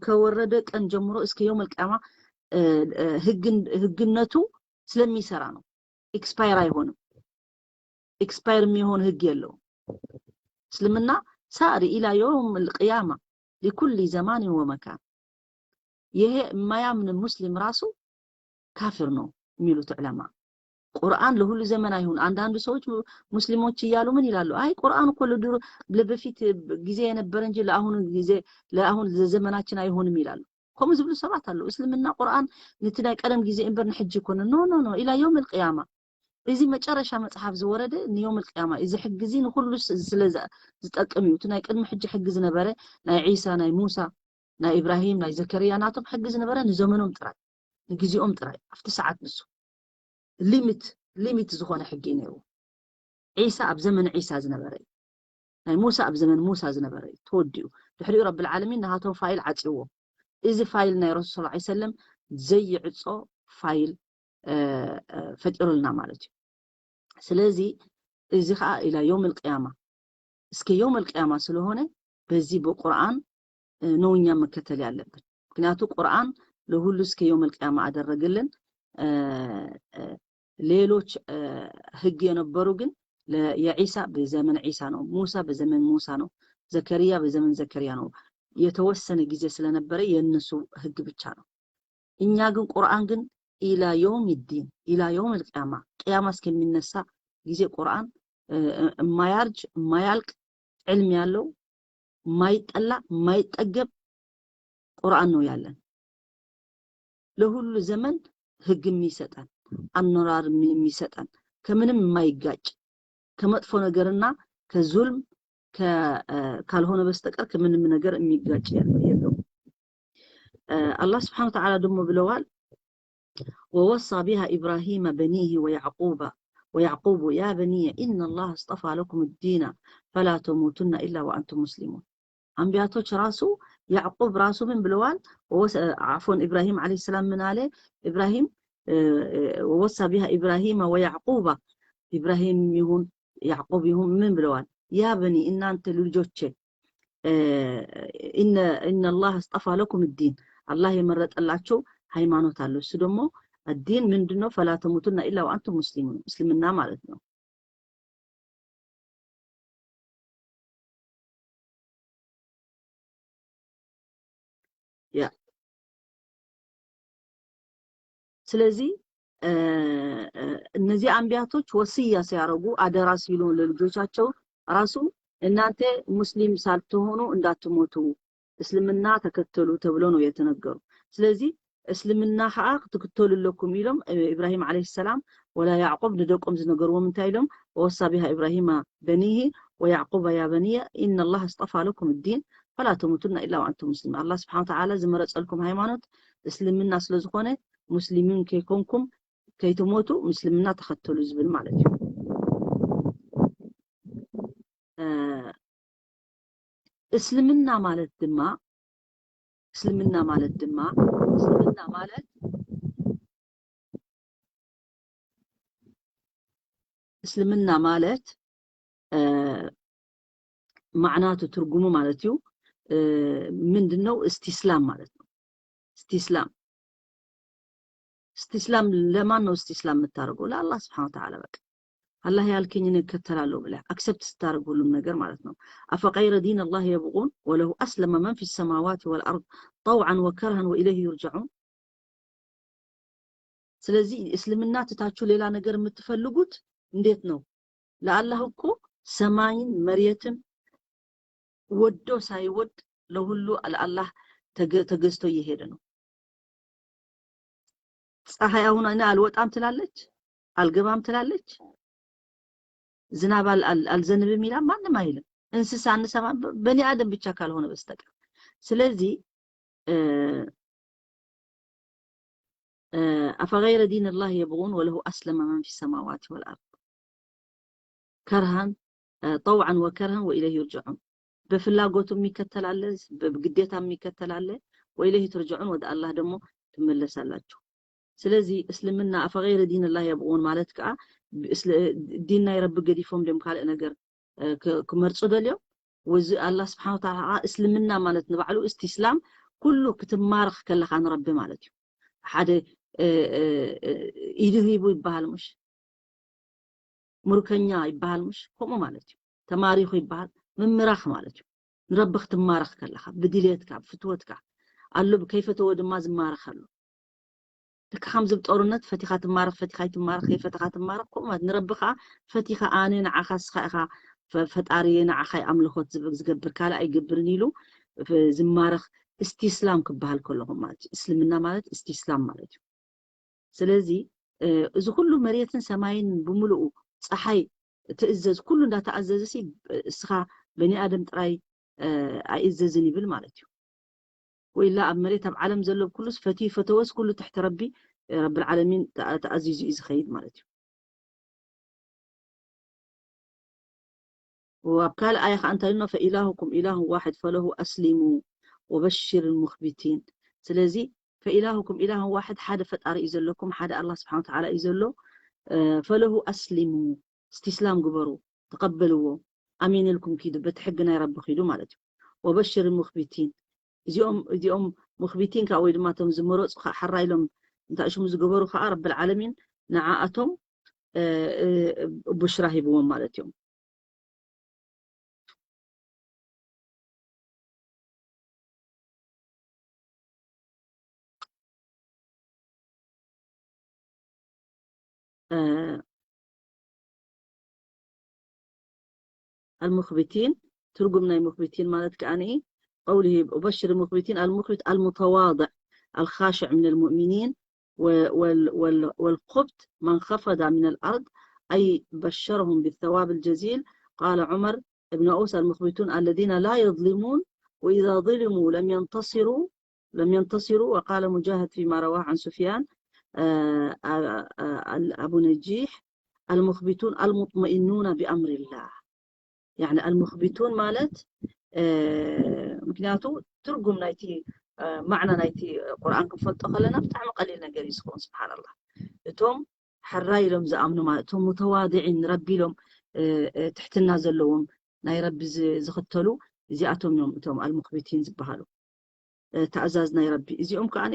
ከወረደ ቀን ጀምሮ እስከ የውመል ቂያማ ህግነቱ ስለሚሰራ ነው። ኤክስፓየር አይሆንም። ኤክስፓየር የሚሆን ህግ የለውም። እስልምና ሳሪ ኢላ የውም ልቅያማ ሊኩል ዘማን ወመካን። ይሄ የማያምን ሙስሊም ራሱ ካፊር ነው የሚሉት ዑለማ። ቁርአን ለሁሉ ዘመን አይሁን። አንዳንዱ ሰዎች ሙስሊሞች እያሉ ምን ይላሉ? አይ ቁርአን እኮ ለድሮ ለበፊት ጊዜ የነበረ እንጂ ለአሁኑ ጊዜ ለአሁን ለዘመናችን አይሆንም ይላሉ። ከምኡ ዝብሉ ሰባት ኣለዉ። እስልምና ቁርኣን ነቲ ናይ ቀደም ግዜ እምበር ንሕጂ ኣይኮነን። ኖ ኖ ኖ ኢላ የውም ልቅያማ። እዚ መጨረሻ መጽሓፍ ዝወረደ ንዮም ልቅያማ፣ እዚ ሕጊ እዚ ንኩሉ ስ- ስለ ዝ- ዝጠቅም እዩ። እቲ ናይ ቅድሚ ሕጂ ሕጊ ዝነበረ ናይ ዒሳ፣ ናይ ሙሳ፣ ናይ ኢብራሂም፣ ናይ ዘከርያ ናቶም ሕጊ ዝነበረ ንዘመኖም ጥራይ፣ ንግዜኦም ጥራይ፣ ኣብቲ ሰዓት ንሱ ሊሚት ሊሚት ዝኾነ ሕጊ እዩ ነይሩ። ዒሳ ኣብ ዘመን ዒሳ ዝነበረ እዩ። ናይ ሙሳ ኣብ ዘመን ሙሳ ዝነበረ እዩ። ተወዲኡ ድሕሪኡ ረብል ዓለሚን ናሃቶም ፋይል ዓፅዎ። እዚ ፋይል ናይ ረሱል ሰለላሁ ዐለይሂ ወሰለም ዘይዕፆ ፋይል ፈጢሩልና ማለት እዩ። ስለዚ እዚ ከዓ ኢላ ዮም ልቅያማ፣ እስከ ዮም ልቅያማ ስለሆነ በዚ ብቁርኣን ነው እኛ መከተል ያለብን። ምክንያቱ ቁርኣን ለሁሉ እስከ ዮም ልቅያማ አደረገልን። ሌሎች ህግ የነበሩ ግን የዒሳ በዘመን ዒሳ ነው፣ ሙሳ በዘመን ሙሳ ነው፣ ዘከርያ በዘመን ዘከርያ ነው። የተወሰነ ጊዜ ስለነበረ የእነሱ ህግ ብቻ ነው። እኛ ግን ቁርኣን ግን ኢላ ዮም ዲን፣ ኢላ ዮም ልቅያማ፣ ቅያማ እስከሚነሳ ጊዜ ቁርኣን የማያርጅ የማያልቅ ዕልም ያለው የማይጠላ የማይጠገብ ቁርኣን ነው ያለን። ለሁሉ ዘመን ህግ የሚሰጠን፣ አኖራር የሚሰጠን፣ ከምንም የማይጋጭ፣ ከመጥፎ ነገርና ከዙልም ካልሆነ በስተቀር ከምንም ነገር የሚጋጭ የለው። አላህ ስብሓን ወተዓላ ደግሞ ብለዋል፣ ووصى بها إبراهيم بنيه ويعقوب ويعقوب يا بني إن الله اصطفى لكم الدين فلا تموتن إلا وأنتم مسلمون። አንቢያቶች ራሱ ያዕቁብ ራሱ ምን ብለዋል? አፎን ኢብራሂም ዓለይሂ ሰላም ምን አለ? ኢብራሂም ወወሳ ቢሃ ኢብራሂማ ወያዕቁባ፣ ኢብራሂም ይሁን ያዕቁብ ይሁን ምን ብለዋል? ያ በኒ እናንተ ልጆቼ፣ እነ አላህ አስጠፋ ለኩም ዲን፣ አላህ የመረጠላችሁ ሃይማኖት አለ። እሱ ደግሞ ዲን ምንድን ነው? ፈላ ተሙቱና ኢላ ወአንቱም ሙስሊሙን፣ እስልምና ማለት ነው። ያ ስለዚህ እነዚህ አንቢያቶች ወስያ ሲያደርጉ አደራ ሲሉ ለልጆቻቸው ራሱ እናንተ ሙስሊም ሳልትሆኑ እንዳትሞቱ እስልምና ተከተሉ ተብሎ ነው የተነገሩ። ስለዚህ እስልምና ከዓ ክትክተሉ ኣለኩም ኢሎም ኢብራሂም ዓለይሂ ሰላም ወላ ያዕቆብ ንደቆም ዝነገርዎም እንታይ ኢሎም? ወወሳ ቢሃ ኢብራሂማ በኒሂ ወያዕቁባ ያ በኒየ ኢነ ላህ ኣስጠፋ ለኩም ዲን ፈላ ተሙቱና ኢላ ወአንቱም ሙስሊም። ኣላህ ስብሓን ወተዓላ ዝመረፀልኩም ሃይማኖት እስልምና ስለዝኾነ ሙስሊሚን ከይኮንኩም ከይትሞቱ ምስልምና ተኸተሉ ዝብል ማለት እዩ። እስልምና ማለት ድማ እስልምና ማለት ድማ እስልምና ማለት እስልምና ማለት ማዕናቱ ትርጉሙ ማለት እዩ ምንድን ነው? እስቲስላም ማለት ነው። እስቲስላም እስቲስላም ለማን ነው እስቲስላም የምታደርገው? ለአላህ ስብሓን ወተዓላ። በቃ አላህ ያልከኝን እከተላለሁ ብለህ አክሰፕት ስታደርግ ሁሉም ነገር ማለት ነው። አፈቀይረ ዲን አላህ የብቁን ወለሁ አስለመ መን ፊ ሰማዋት ወልአርድ ጠውዓን ወከርሃን ወኢለይህ ዩርጀዑን። ስለዚህ እስልምና ትታችሁ ሌላ ነገር የምትፈልጉት እንዴት ነው? ለአላህ እኮ ሰማይን መሬትን ወዶ ሳይወድ ለሁሉ ለአላህ ተገዝቶ እየሄደ ነው። ፀሐይ አሁን እኔ አልወጣም ትላለች፣ አልገባም ትላለች። ዝናብ አልዘንብም ይላል፣ ማንም አይልም። እንስሳ አንሰማም በኒ አደም ብቻ ካልሆነ በስተቀር። ስለዚህ አፈገይረ ዲን ላህ የብጉን ወለሁ አስለመ መን ፊ ሰማዋት ወልአርድ ከርሃን ጠውዓን ወከርሃን ወኢለይህ ዩርጀዑን። በፍላጎቱ የሚከተል አለ፣ በግዴታ የሚከተል አለ። ወኢለይህ ትርጀዑን፣ ወደ አላህ ደግሞ ትመለሳላችሁ። ስለዚ እስልምና አፈገይረ ዲን ላህ የብቁን ማለት ከዓ ዲን ናይ ረቢ ገዲፎም ድዮም ካልእ ነገር ክመርፁ ደልዮም? ወዚ አላህ ስብሓን ወተዓላ ከዓ እስልምና ማለት ንባዕሉ እስቲስላም ኩሉ ክትማረኽ ከለኻ ንረቢ ማለት እዩ። ሓደ ኢዱ ሂቡ ይበሃል ሙሽ ሙርከኛ ይበሃል ሙሽ ከምኡ ማለት እዩ። ተማሪኹ ይበሃል ምምራኽ ማለት እዩ። ንረቢ ክትማረኽ ከለኻ ብድልየትካ ብፍትወትካ ኣሎ ከይፈተወ ድማ ዝማረኽ ኣሎ። ልክ ከምዚ ብጦርነት ፈቲኻ ትማረኽ ፈቲኻ ይትማረኽ ከይፈተኻ ትማረኽ ከምኡ ማለት ንረቢ ከዓ ፈቲኻ ኣነ ንዓኻ እስኻ ኢኻ ፈጣሪ ንዓኻ ኣምልኾት ዝገብር ካልእ ኣይገብርን ኢሉ ዝማረኽ እስቲስላም ክበሃል ከለኹም ማለት እዩ። እስልምና ማለት እስቲስላም ማለት እዩ። ስለዚ እዚ ኩሉ መሬትን ሰማይን ብምልኡ፣ ፀሓይ ትእዘዝ፣ ኩሉ እንዳተኣዘዘ ሲ እስኻ በኒ ኣደም ጥራይ ኣይእዘዝን ይብል ማለት እዩ። ወኢላ ኣብ መሬት ኣብ ዓለም ዘሎ ኩሉስ ፈትዩ ፈተወስ ኩሉ ትሕቲ ረቢ ረብል ዓለሚን ተኣዚዙ እዩ ዝኸይድ ማለት እዩ። ኣብ ካልእ ኣያ ከዓ እንታይ ኢልና ፈኢላሁኩም ኢላሁ ዋሕድ ፈለሁ ኣስሊሙ ወበሽር ሙክቢቲን። ስለዚ ፈኢላሁኩም ኢላሁ ዋሕድ፣ ሓደ ፈጣሪ እዩ ዘለኩም፣ ሓደ ኣላ ስብሓን ተዓላ እዩ ዘሎ። ፈለሁ ኣስሊሙ፣ እስትስላም ግበሩ፣ ተቐበልዎ፣ ኣሜን ኢልኩም ኪዱ፣ በቲ ሕጊ ናይ ረቢ ኪዱ ማለት እዩ። ወበሽር ሙክቢቲን፣ እዚኦም እዚኦም ሙክቢቲን ከዓ ወይ ድማ እቶም ዝመረፁ ከዓ ሓራ ኢሎም እንታይ ሽሙ ዝገበሩ ከዓ ረብል ዓለሚን ንዓኣቶም ብሽራ ሂብዎም ማለት እዮም። المخبتين، ትርጉም ናይ ሙክቢቲን ማለት ከዓኒ قوله وبشر المخبتين، المخبت المتواضع الخاشع من المؤمنين، والخبت ما انخفض من الأرض، أي بشرهم بالثواب الجزيل. قال عمر بن أوس: المخبتون الذين لا يظلمون، وإذا ظلموا لم ينتصروا، لم ينتصروا. وقال مجاهد فيما رواه عن سفيان، أبو نجيح: المخبتون المطمئنون بأمر الله. يعني المخبتون ማለት ምክንያቱ ትርጉም ናይቲ ማዕና ናይቲ ቁርኣን ክንፈልጦ ከለና ብጣዕሚ ቀሊል ነገር እዩ ዝኸውን። ስብሓንላ፣ እቶም ሕራይ ኢሎም ዝኣምኑ ማለት እቶም ሙተዋድዒን ረቢ ኢሎም ትሕትና ዘለዎም ናይ ረቢ ዝኽተሉ እዚኣቶም እዮም እቶም ኣልሙክቢቲን ዝበሃሉ። ተእዛዝ ናይ ረቢ እዚኦም ከዓ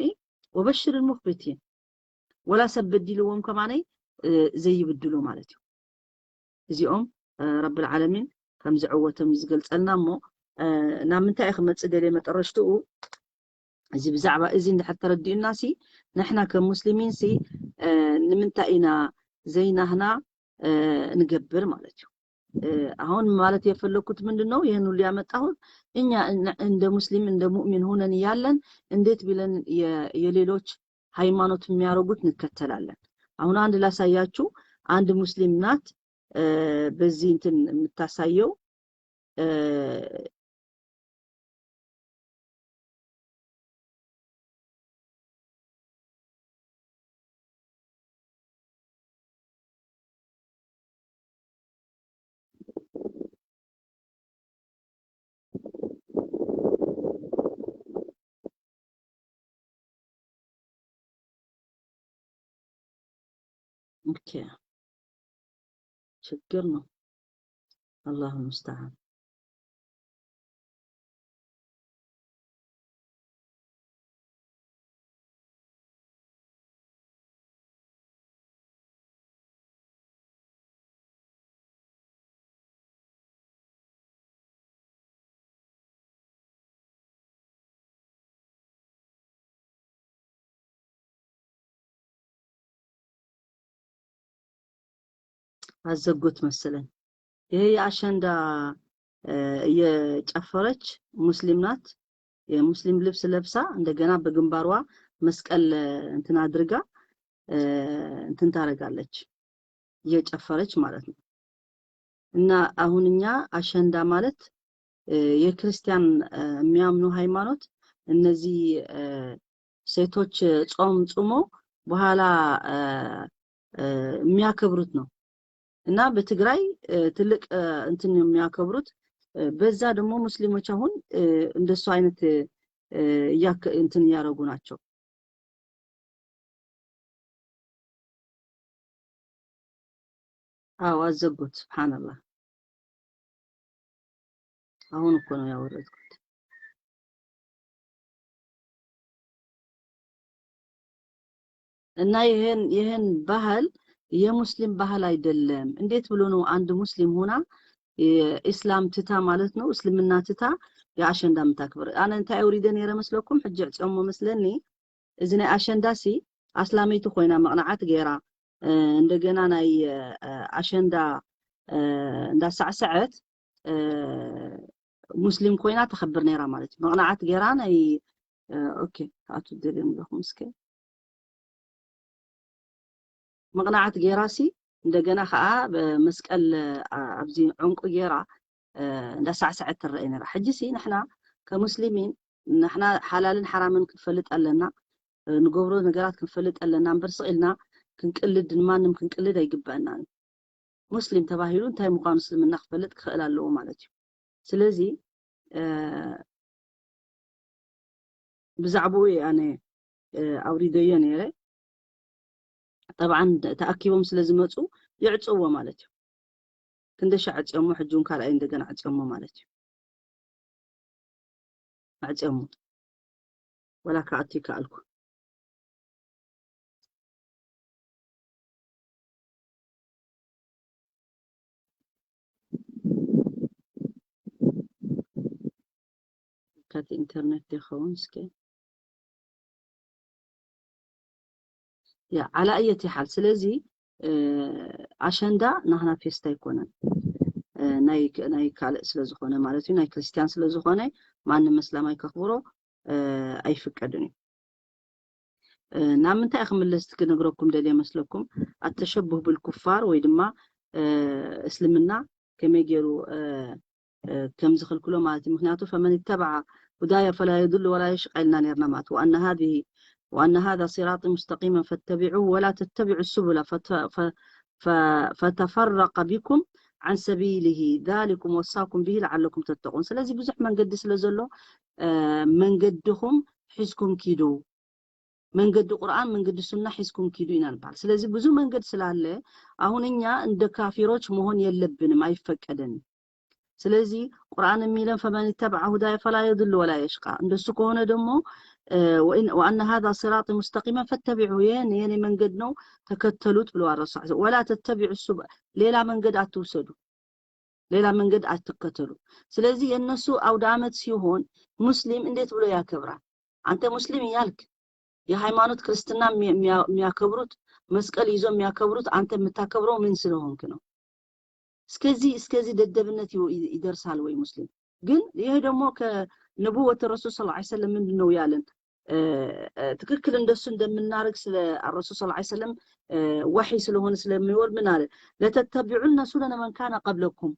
ወበሽር ሙክቢቲን ወላ ሰብ በዲልዎም ከማነይ ዘይብድሉ ማለት እዩ። እዚኦም ረብል ዓለሚን ከም ዝዕወቶም እዩ ዝገልፀልና። እሞ ናብ ምንታይ ክመፅእ ደልየ መጠረሽትኡ እዚ ብዛዕባ እዚ እንድሕር ተረዲኡና ሲ ንሕና ከም ሙስሊሚን ሲ ንምንታይ ኢና ዘይናህና ንገብር ማለት እዩ። አሁን ማለት የፈለኩት ምንድን ነው ይህን ሁሉ ያመጣሁት እኛ እንደ ሙስሊም እንደ ሙእሚን ሆነን እያለን እንዴት ብለን የሌሎች ሃይማኖት የሚያደርጉት እንከተላለን። አሁን አንድ ላሳያችሁ። አንድ ሙስሊም ናት በዚህ እንትን የምታሳየው ኦኬ፣ ችግር ነው። አላሁ ሙስተዓን። አዘጉት መሰለኝ። ይሄ የአሸንዳ እየጨፈረች ሙስሊም ናት። የሙስሊም ልብስ ለብሳ እንደገና በግንባሯ መስቀል እንትን አድርጋ እንትን ታደርጋለች እየጨፈረች ማለት ነው። እና አሁን እኛ አሸንዳ ማለት የክርስቲያን የሚያምኑ ሃይማኖት እነዚህ ሴቶች ጾም ጾሞ በኋላ የሚያከብሩት ነው። እና በትግራይ ትልቅ እንትን የሚያከብሩት በዛ ደግሞ ሙስሊሞች አሁን እንደሱ አይነት እንትን እያደረጉ ናቸው። አዎ አዘጉት። ስብሓንላህ። አሁን እኮ ነው ያወረድኩት። እና ይሄን ይሄን ባህል የሙስሊም ባህል አይደለም። እንዴት ብሎ ነው አንድ ሙስሊም ሆና የኢስላም ትታ ማለት ነው እስልምና ትታ የአሸንዳ የምታክብር? አነ እንታይ አውሪደ ነይረ መስለኩም? ሕጂ ዕፅዮሞ መስለኒ። እዚ ናይ ኣሸንዳ ሲ ኣስላመይቲ ኮይና መቕናዓት ገይራ እንደገና ናይ ኣሸንዳ እንዳሳዕሰዐት ሙስሊም ኮይና ተኸብር ነይራ ማለት እዩ። መቕናዓት ገይራ ናይ ኦኬ፣ ኣቱ ደልዮም ኣለኹም እስከ። ምቕናዓት ጌራሲ እንደገና ከዓ ብመስቀል ኣብዚ ዕንቁ ጌራ እንዳሳዕሰዐት ትረአ ነራ። ሕጂ ሲ ንሕና ከሙስሊሚን ንሕና ሓላልን ሓራምን ክንፈልጥ ኣለና፣ ንገብሮ ነገራት ክንፈልጥ ኣለና እምበር ስቕ ኢልና ክንቅልድ ንማንም ክንቅልድ ኣይግበአናን። ሙስሊም ተባሂሉ እንታይ ምዃኑ እስልምና ክፈልጥ ክኽእል ኣለዎ ማለት እዩ። ስለዚ ብዛዕባኡ ኣነ ኣውሪደዮ ነይረ። ጠብዓን ተኣኪቦም ስለ ዝመፁ የዕፅዎ ማለት እዩ። ክንደሻ ዕፅዮሞ ሕጂ እውን ካልኣይ እንደገና ዕፅዮሞ ማለት እዩ። ኣዕፅዮሞ ወላ ክኣቱ ይከኣልኩ። ካቲ ኢንተርኔት ይኸውን እስከ ያ ዓላ እየት ይሓል። ስለዚ ኣሸንዳ ናህና ፌስታ ኣይኮነን፣ ናይ ካልእ ስለ ዝኾነ ማለት እዩ፣ ናይ ክርስቲያን ስለ ዝኾነ ማንም መስላማይ ከኽብሮ ኣይፍቀድን እዩ። ናብ ምንታይ ክምልስ ክነግረኩም ደልየ መስለኩም? ኣተሸቡህ ብልኩፋር ወይ ድማ እስልምና ከመይ ገይሩ ከም ዝኽልክሎ ማለት እዩ። ምክንያቱ ፈመን ተበዓ ሁዳየ ፈላ የድሉ ወላ የሽቃ ኢልና ነርና ማለት ወኣነ ሃዚህ ወኣነ ሃዛ ሲራጢ ሙስተቂመን ፈተቢዑ ወላ ተተቢዑ ሱቡላ ፈተፈረቀ ቢኩም ዓን ሰቢሊሂ ዛሊኩም ወሳኩም ብሂ ለዓለኩም ተተቁን። ስለዚ ብዙሕ መንገዲ ስለ ዘሎ መንገድኹም ሒዝኩም ኪዱ። መንገዲ ቁርኣን መንገዲ ሱና ሒዝኩም ኪዱ ኢና ንበሃል። ስለዚ ብዙ መንገድ ስላለ አሁን እኛ እንደ ካፊሮች መሆን የለብንም፣ አይፈቀደንም። ስለዚህ ቁርኣን የሚለን ፈመን ተበዐ ሁዳየ ፈላ የድሉ ወላ የሽቃ። እንደሱ ከሆነ ደግሞ ወአነ ሀዛ ሲራጢ ሙስተቂመን ፈተቢዑ፣ ይህን የኔ መንገድ ነው ተከተሉት ብለዋል ረሱል። ወላ ተተቢዑ ሱብ፣ ሌላ መንገድ አትውሰዱ፣ ሌላ መንገድ አትከተሉ። ስለዚህ የእነሱ አውደ ዓመት ሲሆን ሙስሊም እንዴት ብሎ ያከብራል? አንተ ሙስሊም እያልክ የሃይማኖት ክርስትና የሚያከብሩት መስቀል ይዞ የሚያከብሩት አንተ የምታከብረው ምን ስለሆንክ ነው? እስከዚህ እስከዚህ ደደብነት ይደርሳል ወይ ሙስሊም? ግን ይሄ ደግሞ ከንቡወት ረሱል ሰለላሁ ዐለይሂ ወሰለም ምንድን ነው ያለን? ትክክል እንደሱ እንደምናደርግ ስለ ረሱል ሰለላሁ ዐለይሂ ወሰለም ወሒ ስለሆነ ስለሚወርድ ምን አለ? ለተተቢዑነ ሱነነ መን ካነ ቀብለኩም።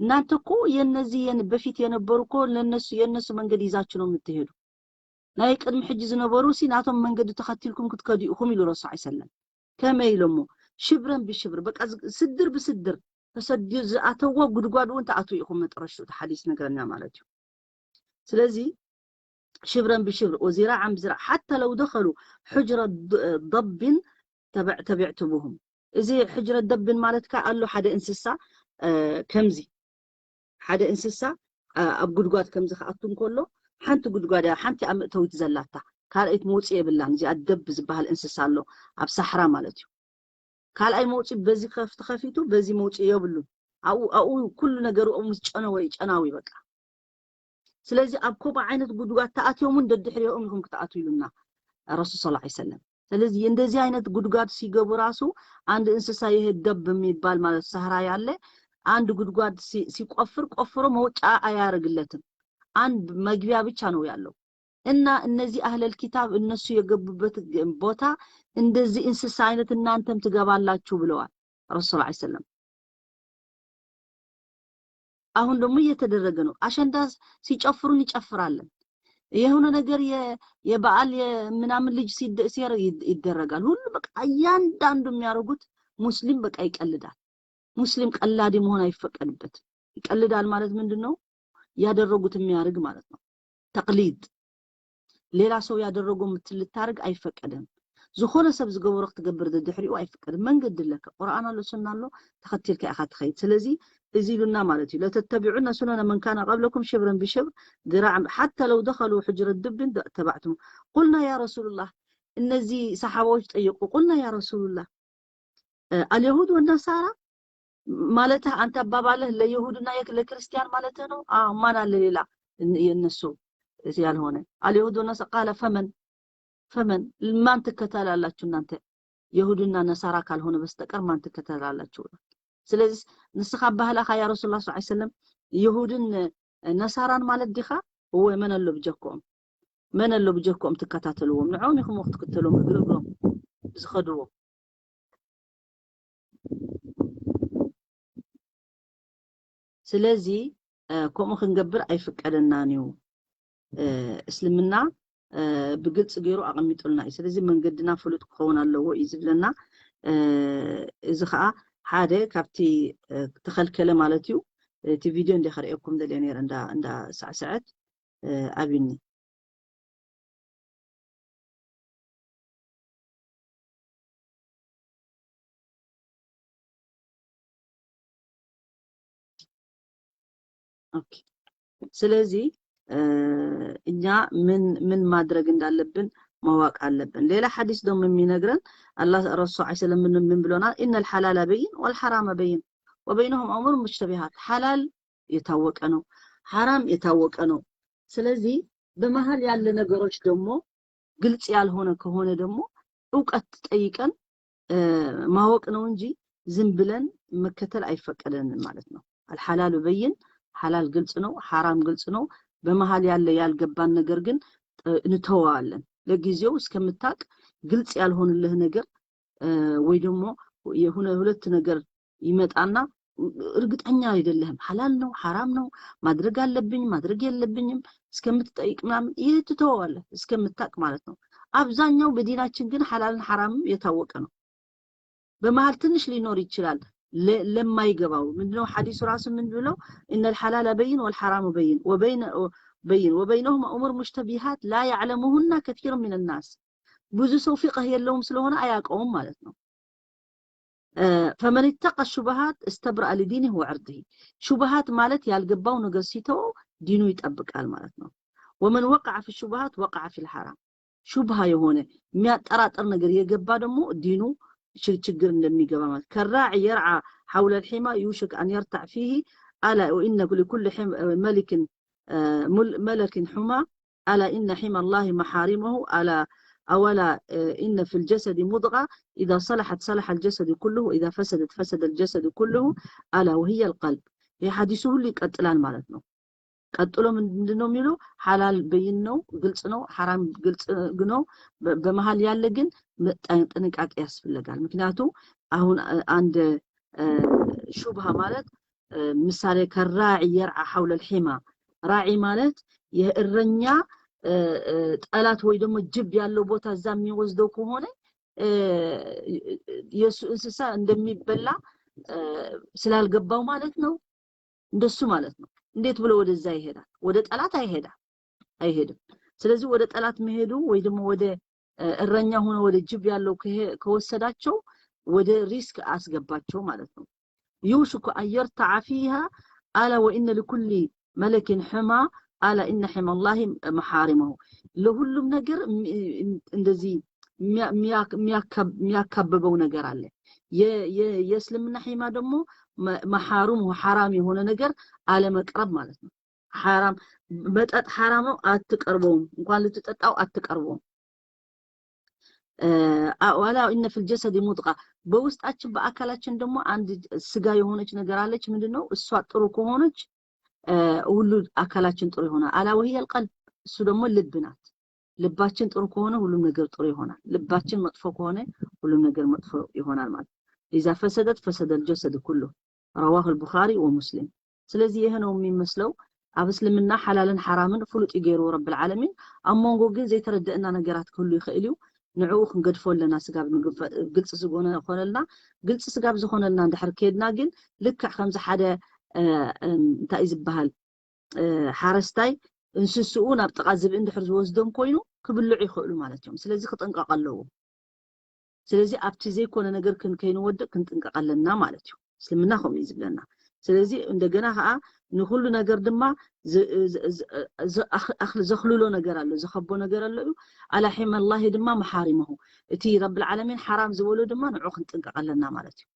እናንተ እኮ የነዚህ በፊት የነበሩ እኮ ለነሱ የነሱ መንገድ ይዛችሁ ነው የምትሄዱ። ናይ ቅድሚ ሕጂ ዝነበሩ ሲ ናቶም መንገዲ ተኸቲልኩም ክትከዱ ኢኹም ኢሉ ረሱል ሰለላሁ ዐለይሂ ወሰለም። ከመይ ኢሎሞ? ሽብረን ብሽብር፣ በቃ ስድር ብስድር ተሰዲዱ ዝኣተዎ ጉድጓድ እውን ተኣትዉ ኢኹም መጠረሽቱ እቲ ሓዲስ ነገረና ማለት እዩ። ስለዚ ሽብረን ብሽብር ወዚራዓን ብዝራዕ ሓታ ለው ደኸሉ ሕጅረ ضب ተበዕቱሙሁም። እዚ ሕጅረ ضب ማለት ከ ኣሎ ሓደ እንስሳ ከምዚ ሓደ እንስሳ ኣብ ጉድጓድ ከምዚ ክኣቱ እንከሎ ሓንቲ ጉድጓድ እያ፣ ሓንቲ ኣብ መእተዊት ዘላታ፣ ካልኣይት መውፅኢ የብላን። እዚኣ ضب ዝበሃል እንስሳ ኣሎ ኣብ ሳሕራ ማለት እዩ። ካልኣይ መውፅኢ በዚ ከፍቲ ከፊቱ በዚ መውፅኢ የብሉን። ኣብኡ ኣብኡ ኩሉ ነገሩ ምስ ጨነወ እዩ ጨናዊ በቃ። ስለዚ ኣብ ከምኡ ዓይነት ጉድጓድ ተኣትዮም እውን ደድሕሪኦም ኢኹም ክትኣትዉ ኢሉና ረሱል ሰለላሁ ዐለይሂ ወሰለም። ስለዚህ እንደዚህ አይነት ጉድጓድ ሲገቡ ራሱ አንድ እንስሳ ይሄ ضب የሚባል ማለት ሳህራ ያለ አንድ ጉድጓድ ሲቆፍር ቆፍሮ መውጫ አያደርግለትም። አንድ መግቢያ ብቻ ነው ያለው። እና እነዚህ አህለል ኪታብ እነሱ የገቡበት ቦታ እንደዚህ እንስሳ አይነት እናንተም ትገባላችሁ ብለዋል ረሱል ሰለላሁ ዐለይሂ ወሰለም። አሁን ደግሞ እየተደረገ ነው። አሸንዳ ሲጨፍሩ እንጨፍራለን። የሆነ ነገር የበዓል የምናምን ልጅ ሲደረግ ይደረጋል። ሁሉ በቃ እያንዳንዱ የሚያደርጉት ሙስሊም በቃ ይቀልዳል። ሙስሊም ቀላዲ መሆን አይፈቀድበትም። ይቀልዳል ማለት ምንድን ነው? ያደረጉት የሚያደርግ ማለት ነው። ተቅሊድ ሌላ ሰው ያደረገው ምትል ልታደርግ አይፈቀድም። ዝኾነ ሰብ ዝገበሮ ክትገብር ድድሕሪኡ ኣይፍቀድም። መንገዲ ኣለካ፣ ቁርኣን ኣሎ፣ ሱና ኣሎ፣ ተኸቲልካ ኢኻ ትኸይድ። ስለዚ እዚ ኢሉና ማለት እዩ። ለተተቢዑነ ሱነነ መን ካነ ቀብለኩም ሽብረን ብሽብር ذراعا حتى لو دخلوا حجر ضب ተባዕቱም። ቁልና ያ ረሱሉላህ፣ እነዚህ ሰሓባዎች ጠየቁ። ቁልና ያ ረሱሉላህ አልየሁድ ወነሳራ ማለት አንተ አባባልህ ለይሁድና ለክርስቲያን ማለት ነው? አዎ። ማን አለ ሌላ የነሱ ያልሆነ? አልየሁድ ወነሳ ቃለ ፈመን ፈመን ማን ትከተላላችሁ እናንተ? የሁድና ነሳራ ካልሆነ በስተቀር ማን ትከተላላችሁ? ስለዚህ ንስኻ ባህላኻ ያ ረሱላ ሰለላሁ ዐለይሂ ወሰለም የሁድን ነሳራን ማለት ዲኻ? እወ። መን ኣሎ ብጀክኦም? መን ኣሎ ብጀክኦም ትከታተልዎም? ንዕኦም ኢኹም ክትክተልዎም እግሪ እግሮም ዝኸድዎ። ስለዚ ከምኡ ክንገብር ኣይፍቀደናን እዩ። እስልምና ብግልፂ ገይሩ ኣቐሚጡልና እዩ። ስለዚ መንገድና ፍሉጥ ክኸውን ኣለዎ እዩ ዝብለና። እዚ ከዓ ሓደ ካብቲ ተኸልከለ ማለት እዩ። እቲ ቪድዮ እንደ ከርእየኩም ደልየ ነይረ እንዳ ሳዕስዐት ኣብኒ። ስለዚ እኛ ምን ምን ማድረግ እንዳለብን ማወቅ አለብን። ሌላ ሐዲስ ደግሞ የሚነግረን አላህ ረሱል ሰለላሁ ዐለይሂ ወሰለም ምን ምን ብሎናል? ኢነል ሐላለ በይን ወል ሐራመ በይን ወበይነሁም ኡሙር ሙሽተቢሃት። ሐላል የታወቀ ነው፣ ሐራም የታወቀ ነው። ስለዚህ በመሀል ያለ ነገሮች ደግሞ ግልጽ ያልሆነ ከሆነ ደግሞ እውቀት ጠይቀን ማወቅ ነው እንጂ ዝም ብለን መከተል አይፈቀደንም ማለት ነው። አልሐላሉ በይን፣ ሐላል ግልጽ ነው፣ ሐራም ግልጽ ነው። በመሀል ያለ ያልገባን ነገር ግን እንተወዋለን። ለጊዜው እስከምታቅ ግልጽ ያልሆንልህ ነገር ወይ ደግሞ የሆነ ሁለት ነገር ይመጣና እርግጠኛ አይደለህም። ሐላል ነው፣ ሐራም ነው፣ ማድረግ አለብኝ፣ ማድረግ የለብኝም እስከምትጠይቅ ምናምን ይህ ትተወዋለህ እስከምታቅ ማለት ነው። አብዛኛው በዲናችን ግን ሐላልን ሐራምም የታወቀ ነው። በመሀል ትንሽ ሊኖር ይችላል ለማይገባው። ምንድነው ሐዲሱ ራሱ ምን ብለው? ኢነል ሐላለ በይን ወል ሐራሙ በይን ወበይነ በይን ወበይነሁማ ኡሙር ሙሽተቢሃት ላ ያዕለሙሁና ከሲሩ ሚን ናስ። ብዙ ሰው ፊቅህ የለውም ስለሆነ አያውቀውም ማለት ነው። ፈመን ተቀ ሹብሃት እስተብረአ ሊዲኒህ ወዕርድህ። ሹብሃት ማለት ያልገባው ነገር ሲተወው ዲኑ ይጠብቃል ማለት ነው። ወመን ወቀዐ ፊ ሹብሃት ወቀዐ ፊል ሐራም። ሹብሃ የሆነ የሚያጠራጥር ነገር የገባ ደግሞ ዲኑ ችግር እንደሚገባ ማለት። ከራዒ የርዓ ሐውለ ልሒማ ዩሽክ አን የርታዕ ፊህ አላ ወኢነ ሊኩል መሊክን መለክን ሑማ ألا إن حمى الله محارمه ألا أولا إن في الجسد مضغة إذا صلحت صلح الجسد كله وإذا فسدت فسد الجسد كله ألا وهي القلب። ይህ ሐዲሱ ሁሉ ይቀጥላል ማለት ነው። ቀጥሎ ምንድን ነው የሚለው? ሐላል በይን ነው፣ ግልጽ ነው። ሐራም ግልጽ ነው። በመሀል ያለ ግን ጥንቃቄ ያስፈልጋል። ምክንያቱ አሁን አንድ ሹብሃ ማለት ምሳሌ ከራዒ የርዓ ሐውለ ልሒማ። ራዒ ማለት የእረኛ ጠላት ወይ ደግሞ ጅብ ያለው ቦታ እዛ የሚወስደው ከሆነ የእሱ እንስሳ እንደሚበላ ስላልገባው ማለት ነው። እንደሱ ማለት ነው። እንዴት ብሎ ወደዛ ይሄዳል? ወደ ጠላት አይሄዳም አይሄድም። ስለዚህ ወደ ጠላት መሄዱ ወይ ደግሞ ወደ እረኛ ሆኖ ወደ ጅብ ያለው ከወሰዳቸው ወደ ሪስክ አስገባቸው ማለት ነው። ዩሽኩ አን የርተዐ ፊሃ አላ ወኢነ ሊኩሊ መለኪን ሕማ አላ ኢነ ሕማ ላሂ መሓሪመሁ። ለሁሉም ነገር እንደዚህ የሚያካብበው ነገር አለ። የእስልምና ሒማ ደግሞ መሓሩም ሐራም የሆነ ነገር አለመቅረብ ማለት ነው። ሐራም መጠጥ ሐራም ነው፣ አትቀርበውም። እንኳን ልትጠጣው አትቀርበውም። ዋላ ኢነ ፊል ጀሰዲ ሙድቃ፣ በውስጣችን በአካላችን ደግሞ አንድ ስጋ የሆነች ነገር አለች። ምንድን ነው እሷ? ጥሩ ከሆነች ሁሉ አካላችን ጥሩ ይሆናል። አላ ወህየ ልቀልብ፣ እሱ ደግሞ ልብ ናት። ልባችን ጥሩ ከሆነ ሁሉም ነገር ጥሩ ይሆናል። ልባችን መጥፎ ከሆነ ሁሉም ነገር መጥፎ ይሆናል ማለት ነው። ኢዛ ፈሰደት ፈሰደ ልጀሰድ ኩሉ። ረዋሁ ልቡኻሪ ወሙስሊም። ስለዚህ ይሄ ነው የሚመስለው። ኣብ እስልምና ሓላልን ሓራምን ፍሉጥ እዩ ገይሩ ረብል ዓለሚን። ኣብ መንጎ ግን ዘይተረደእና ነገራት ክህሉ ይኽእል እዩ። ንዕኡ ክንገድፎ ኣለና። ስጋብ ግልፂ ዝኾነልና፣ ግልፂ ስጋብ ዝኾነልና እንድሕር ከድና ግን ልክዕ ከምዚ ሓደ እንታይ እዩ ዝበሃል ሓረስታይ እንስስኡ ናብ ጥቓ ዝብኢ እንድሕር ዝወስዶም ኮይኑ ክብልዑ ይኽእሉ ማለት እዮም። ስለዚ ክጥንቀቕ ኣለዎ። ስለዚ ኣብቲ ዘይኮነ ነገር ከይንወድቅ ክንጥንቀቕ ኣለና ማለት እዩ። እስልምና ከምኡ እዩ ዝብለና። ስለዚ እንደገና ከዓ ንኩሉ ነገር ድማ ዘኽልሎ ነገር ኣሎ፣ ዘኸቦ ነገር ኣሎ እዩ። ኣላ ሒመላሂ ድማ መሓሪመሁ፣ እቲ ረብል ዓለሚን ሓራም ዝበሎ ድማ ንዑ ክንጥንቀቕ ኣለና ማለት እዩ።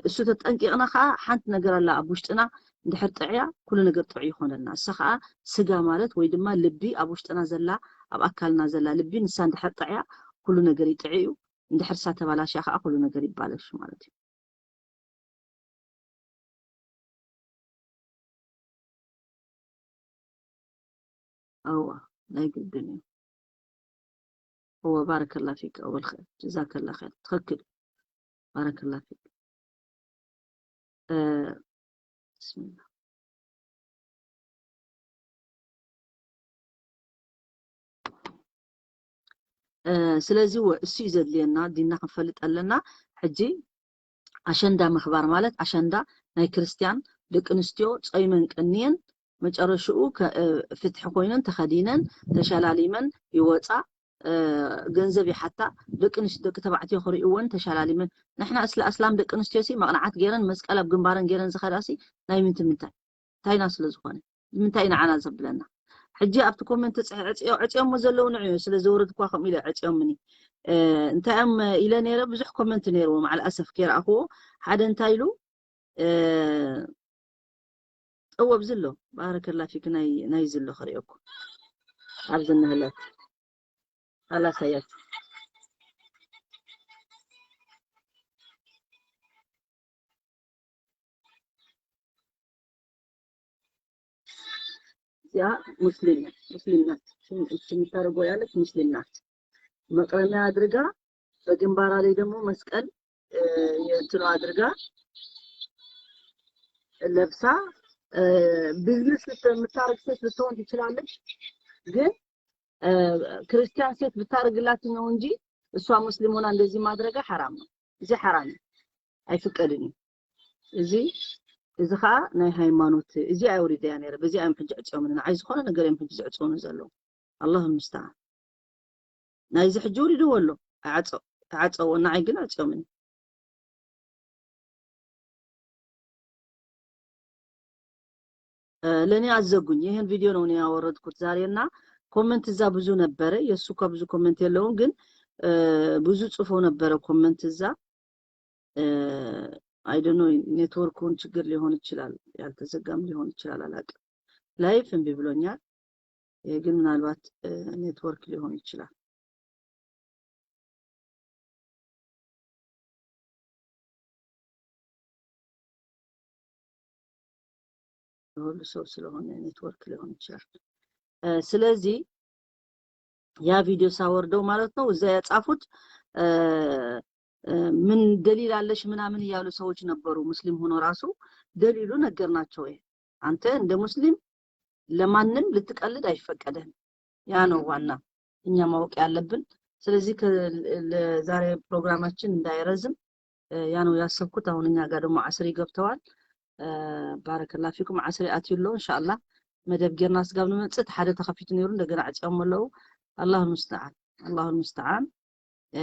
እሱ ተጠንቂቕና ከዓ ሓንቲ ነገር ኣላ ኣብ ውሽጥና እንድሕር ጥዕያ ኩሉ ነገር ጥዑይ ይኾነልና። እሳ ከዓ ስጋ ማለት ወይ ድማ ልቢ ኣብ ውሽጥና ዘላ ኣብ ኣካልና ዘላ ልቢ ንሳ እንድሕር ጥዕያ ኩሉ ነገር ይጥዒ እዩ። እንድሕር እሳ ተባላሽያ ከዓ ኩሉ ነገር ይባለሽ ማለት እዩ። እዋ ናይ ግድን እዩ። እወ ባረከላ ፊክ ኣወል ኸይር ጀዛከላ ኸይር ትኽክል። ባረከላ ፊክ። እ፣ ብስሚላ። እ፣ ስለዚ ወ-፣ እሱ እዩ ዘድልየና፣ ዲንና ክንፈልጥ ኣለና። ሕጂ ኣሸንዳ ምኽባር ማለት ኣሸንዳ ናይ ክርስትያን ደቂ ኣንስትዮ ጾይመን ቀንየን መጨረሽኡ ከ-፣ እ፣ ፍትሒ ኮይነን ተኸዲነን ተሸላሊመን ይወጻ። እ፣ ገንዘብ ይሓታ፣ ደቂ ኣንስትዮ ደቂ ተባዕትዮ ክርእይወን ተሸላሊመን። ንሕና እስላ-፣ ኣስላም ደቂ ኣንስትዮ ሲ መቕንዓት ገይረን መስቀል ኣብ ግንባረን ገይረን ዝኸዳ ሲ ናይ ምንቲ ምንታይ? እንታይና ስለ ዝኾነ ንምንታይ ንዓና ዘብለና? ሕጂ ኣብቲ ኮመንት ጽ-፣ ዕጽዮ-፣ ዕጽዮሞ ዘለዉ ንዑ ስለ ዘውረድኳ ከምኡ ኢለ ዕጽዮምኒ። እ፣ እንታይ እዮም ኢለ ነይረ? ብዙሕ ኮመንት ነይርዎ፣ መዓል ኣሰፍ ከይረኣኽዎ። ሓደ እንታይ ኢሉ? እ፣ ጠወብ ዝሎ፣ ባረከላ ፊክ፣ ናይ፣ ናይ ዝሎ ክርእየኩም። ኣብዚ እንህለት። ኣላ ሳያት። እዚኣ ሙስሊም ናት፣ ሙስሊም ናት። ሽም-፣ ሽም ታደርጎ ያለች ሙስሊም ናት። መቅረሚያ አድርጋ በግንባሯ ላይ ደግሞ መስቀል፣ እ፣ የእንትኗ አድርጋ ለብሳ፣ እ፣ ቢዝነስ ልት-፣ የምታረግ ሴት ልትሆን ትችላለች። ግን፣ እ፣ ክርስቲያን ሴት ብታረግላት ነው እንጂ እሷ ሙስሊም ሆና እንደዚህ ማድረጋ ሐራም ነው። እዚ ሐራም ነው፣ አይፈቀድም። እዚ፣ እዚ ኸዓ ናይ ሃይማኖት፣ እዚ ኣውሪደያ ነይረ። በዚ እዮም ሕጂ ዕፅዮምኒ። ንዓይ ዝኾነ ነገር እዮም ሕጂ ዝዕፅውኒ ዘለዉ። ኣላሁ ሙስተዓን። ናይዚ ሕጂ ውሪድዎ ኣሎ። ተዓፀ-፣ ተዓፀዎ። ንዓይ ግን ኣፅዮምኒ። እ፣ ለእኔ አዘጉኝ። ይህን ቪዲዮ ነው እኔ ያወረድኩት ዛሬ እና ኮመንት እዛ ብዙ ነበረ። የእሱ እኳ ብዙ ኮመንት የለውም፣ ግን፣ እ፣ ብዙ ጽፎ ነበረ ኮመንት እዛ። እ፣ I don't know፣ ኔትወርኩን ችግር ሊሆን ይችላል፣ ያልተዘጋም ሊሆን ይችላል፣ አላውቅም። ላይፍ እምቢ ብሎኛል። ይሄ ግን ምናልባት፣ እ፣ ኔትወርክ ሊሆን ይችላል። የሁሉ ሰው ስለሆነ ኔትወርክ ሊሆን ይችላል። እ፣ ስለዚህ ያ ቪዲዮ ሳወርደው ማለት ነው፣ እዛ ያጻፉት፣ እ፣ እ፣ «ምን ደሊል አለሽ?» ምናምን እያሉ ሰዎች ነበሩ። ሙስሊም ሆኖ ራሱ ደሊሉ ነገርናቸው። ይሄ አንተ እንደ ሙስሊም ለማንም ልትቀልድ አይፈቀድም። ያ ነው ዋና እኛ ማወቅ ያለብን። ስለዚህ ከ-፣ ለዛሬ ፕሮግራማችን እንዳይረዝም፣ እ፣ ያ ነው ያሰብኩት። አሁን እኛ ጋር ደግሞ ዓስሪ ገብተዋል። እ፣ ባረከላ ፊኩም። ዓስሪ ኣትዩ ኣሎ። እንሻላ መደብ ጌርና ስጋብ ንመጽእ ሓደ ተኸፊቱ ነይሩ፣ እንደገና ዕጽዮም ኣለዉ። ኣላሁ ሙስተዓን፣ ኣላሁ ሙስተዓን። እ፣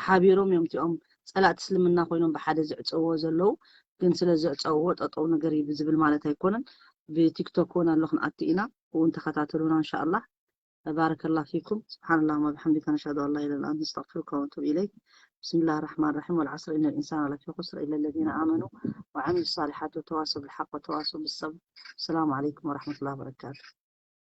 ሓቢሮም እዮም እቲኦም ጸላእቲ እስልምና ኮይኖም ብሓደ ዝዕጸዎ ዘለዉ። ግን ስለ ዝዕጸዎ ጠጠው ነገር እዩ ብዝብል ማለት ኣይኮነን። ብቲክቶክ እውን ኣሎ ክንኣቱ ኢና፣ እውን ተኸታተሉና እንሻላ። ባረከላ ፊኩም። ስብሓን ላህ ወቢሓምዲከ፣ ነሽሀዱ ኣን ላ ኢላሃ ኢላ ኣንተ፣ ነስተግፊሩከ ወነቱቡ ኢለይክ። ብስሚላህ ራሕማን ራሒም። ወልዓስሪ፣ ኢነል ኢንሳነ ለፊ ኹስር፣ ኢለ ለዚነ ኣመኑ ወዓሚሉ ሳሊሓት ወተዋሰው ብልሓቅ ወተዋሰው ብሰብር። ሰላሙ ዓለይኩም ወራሕመቱላሂ ወበረካቱ።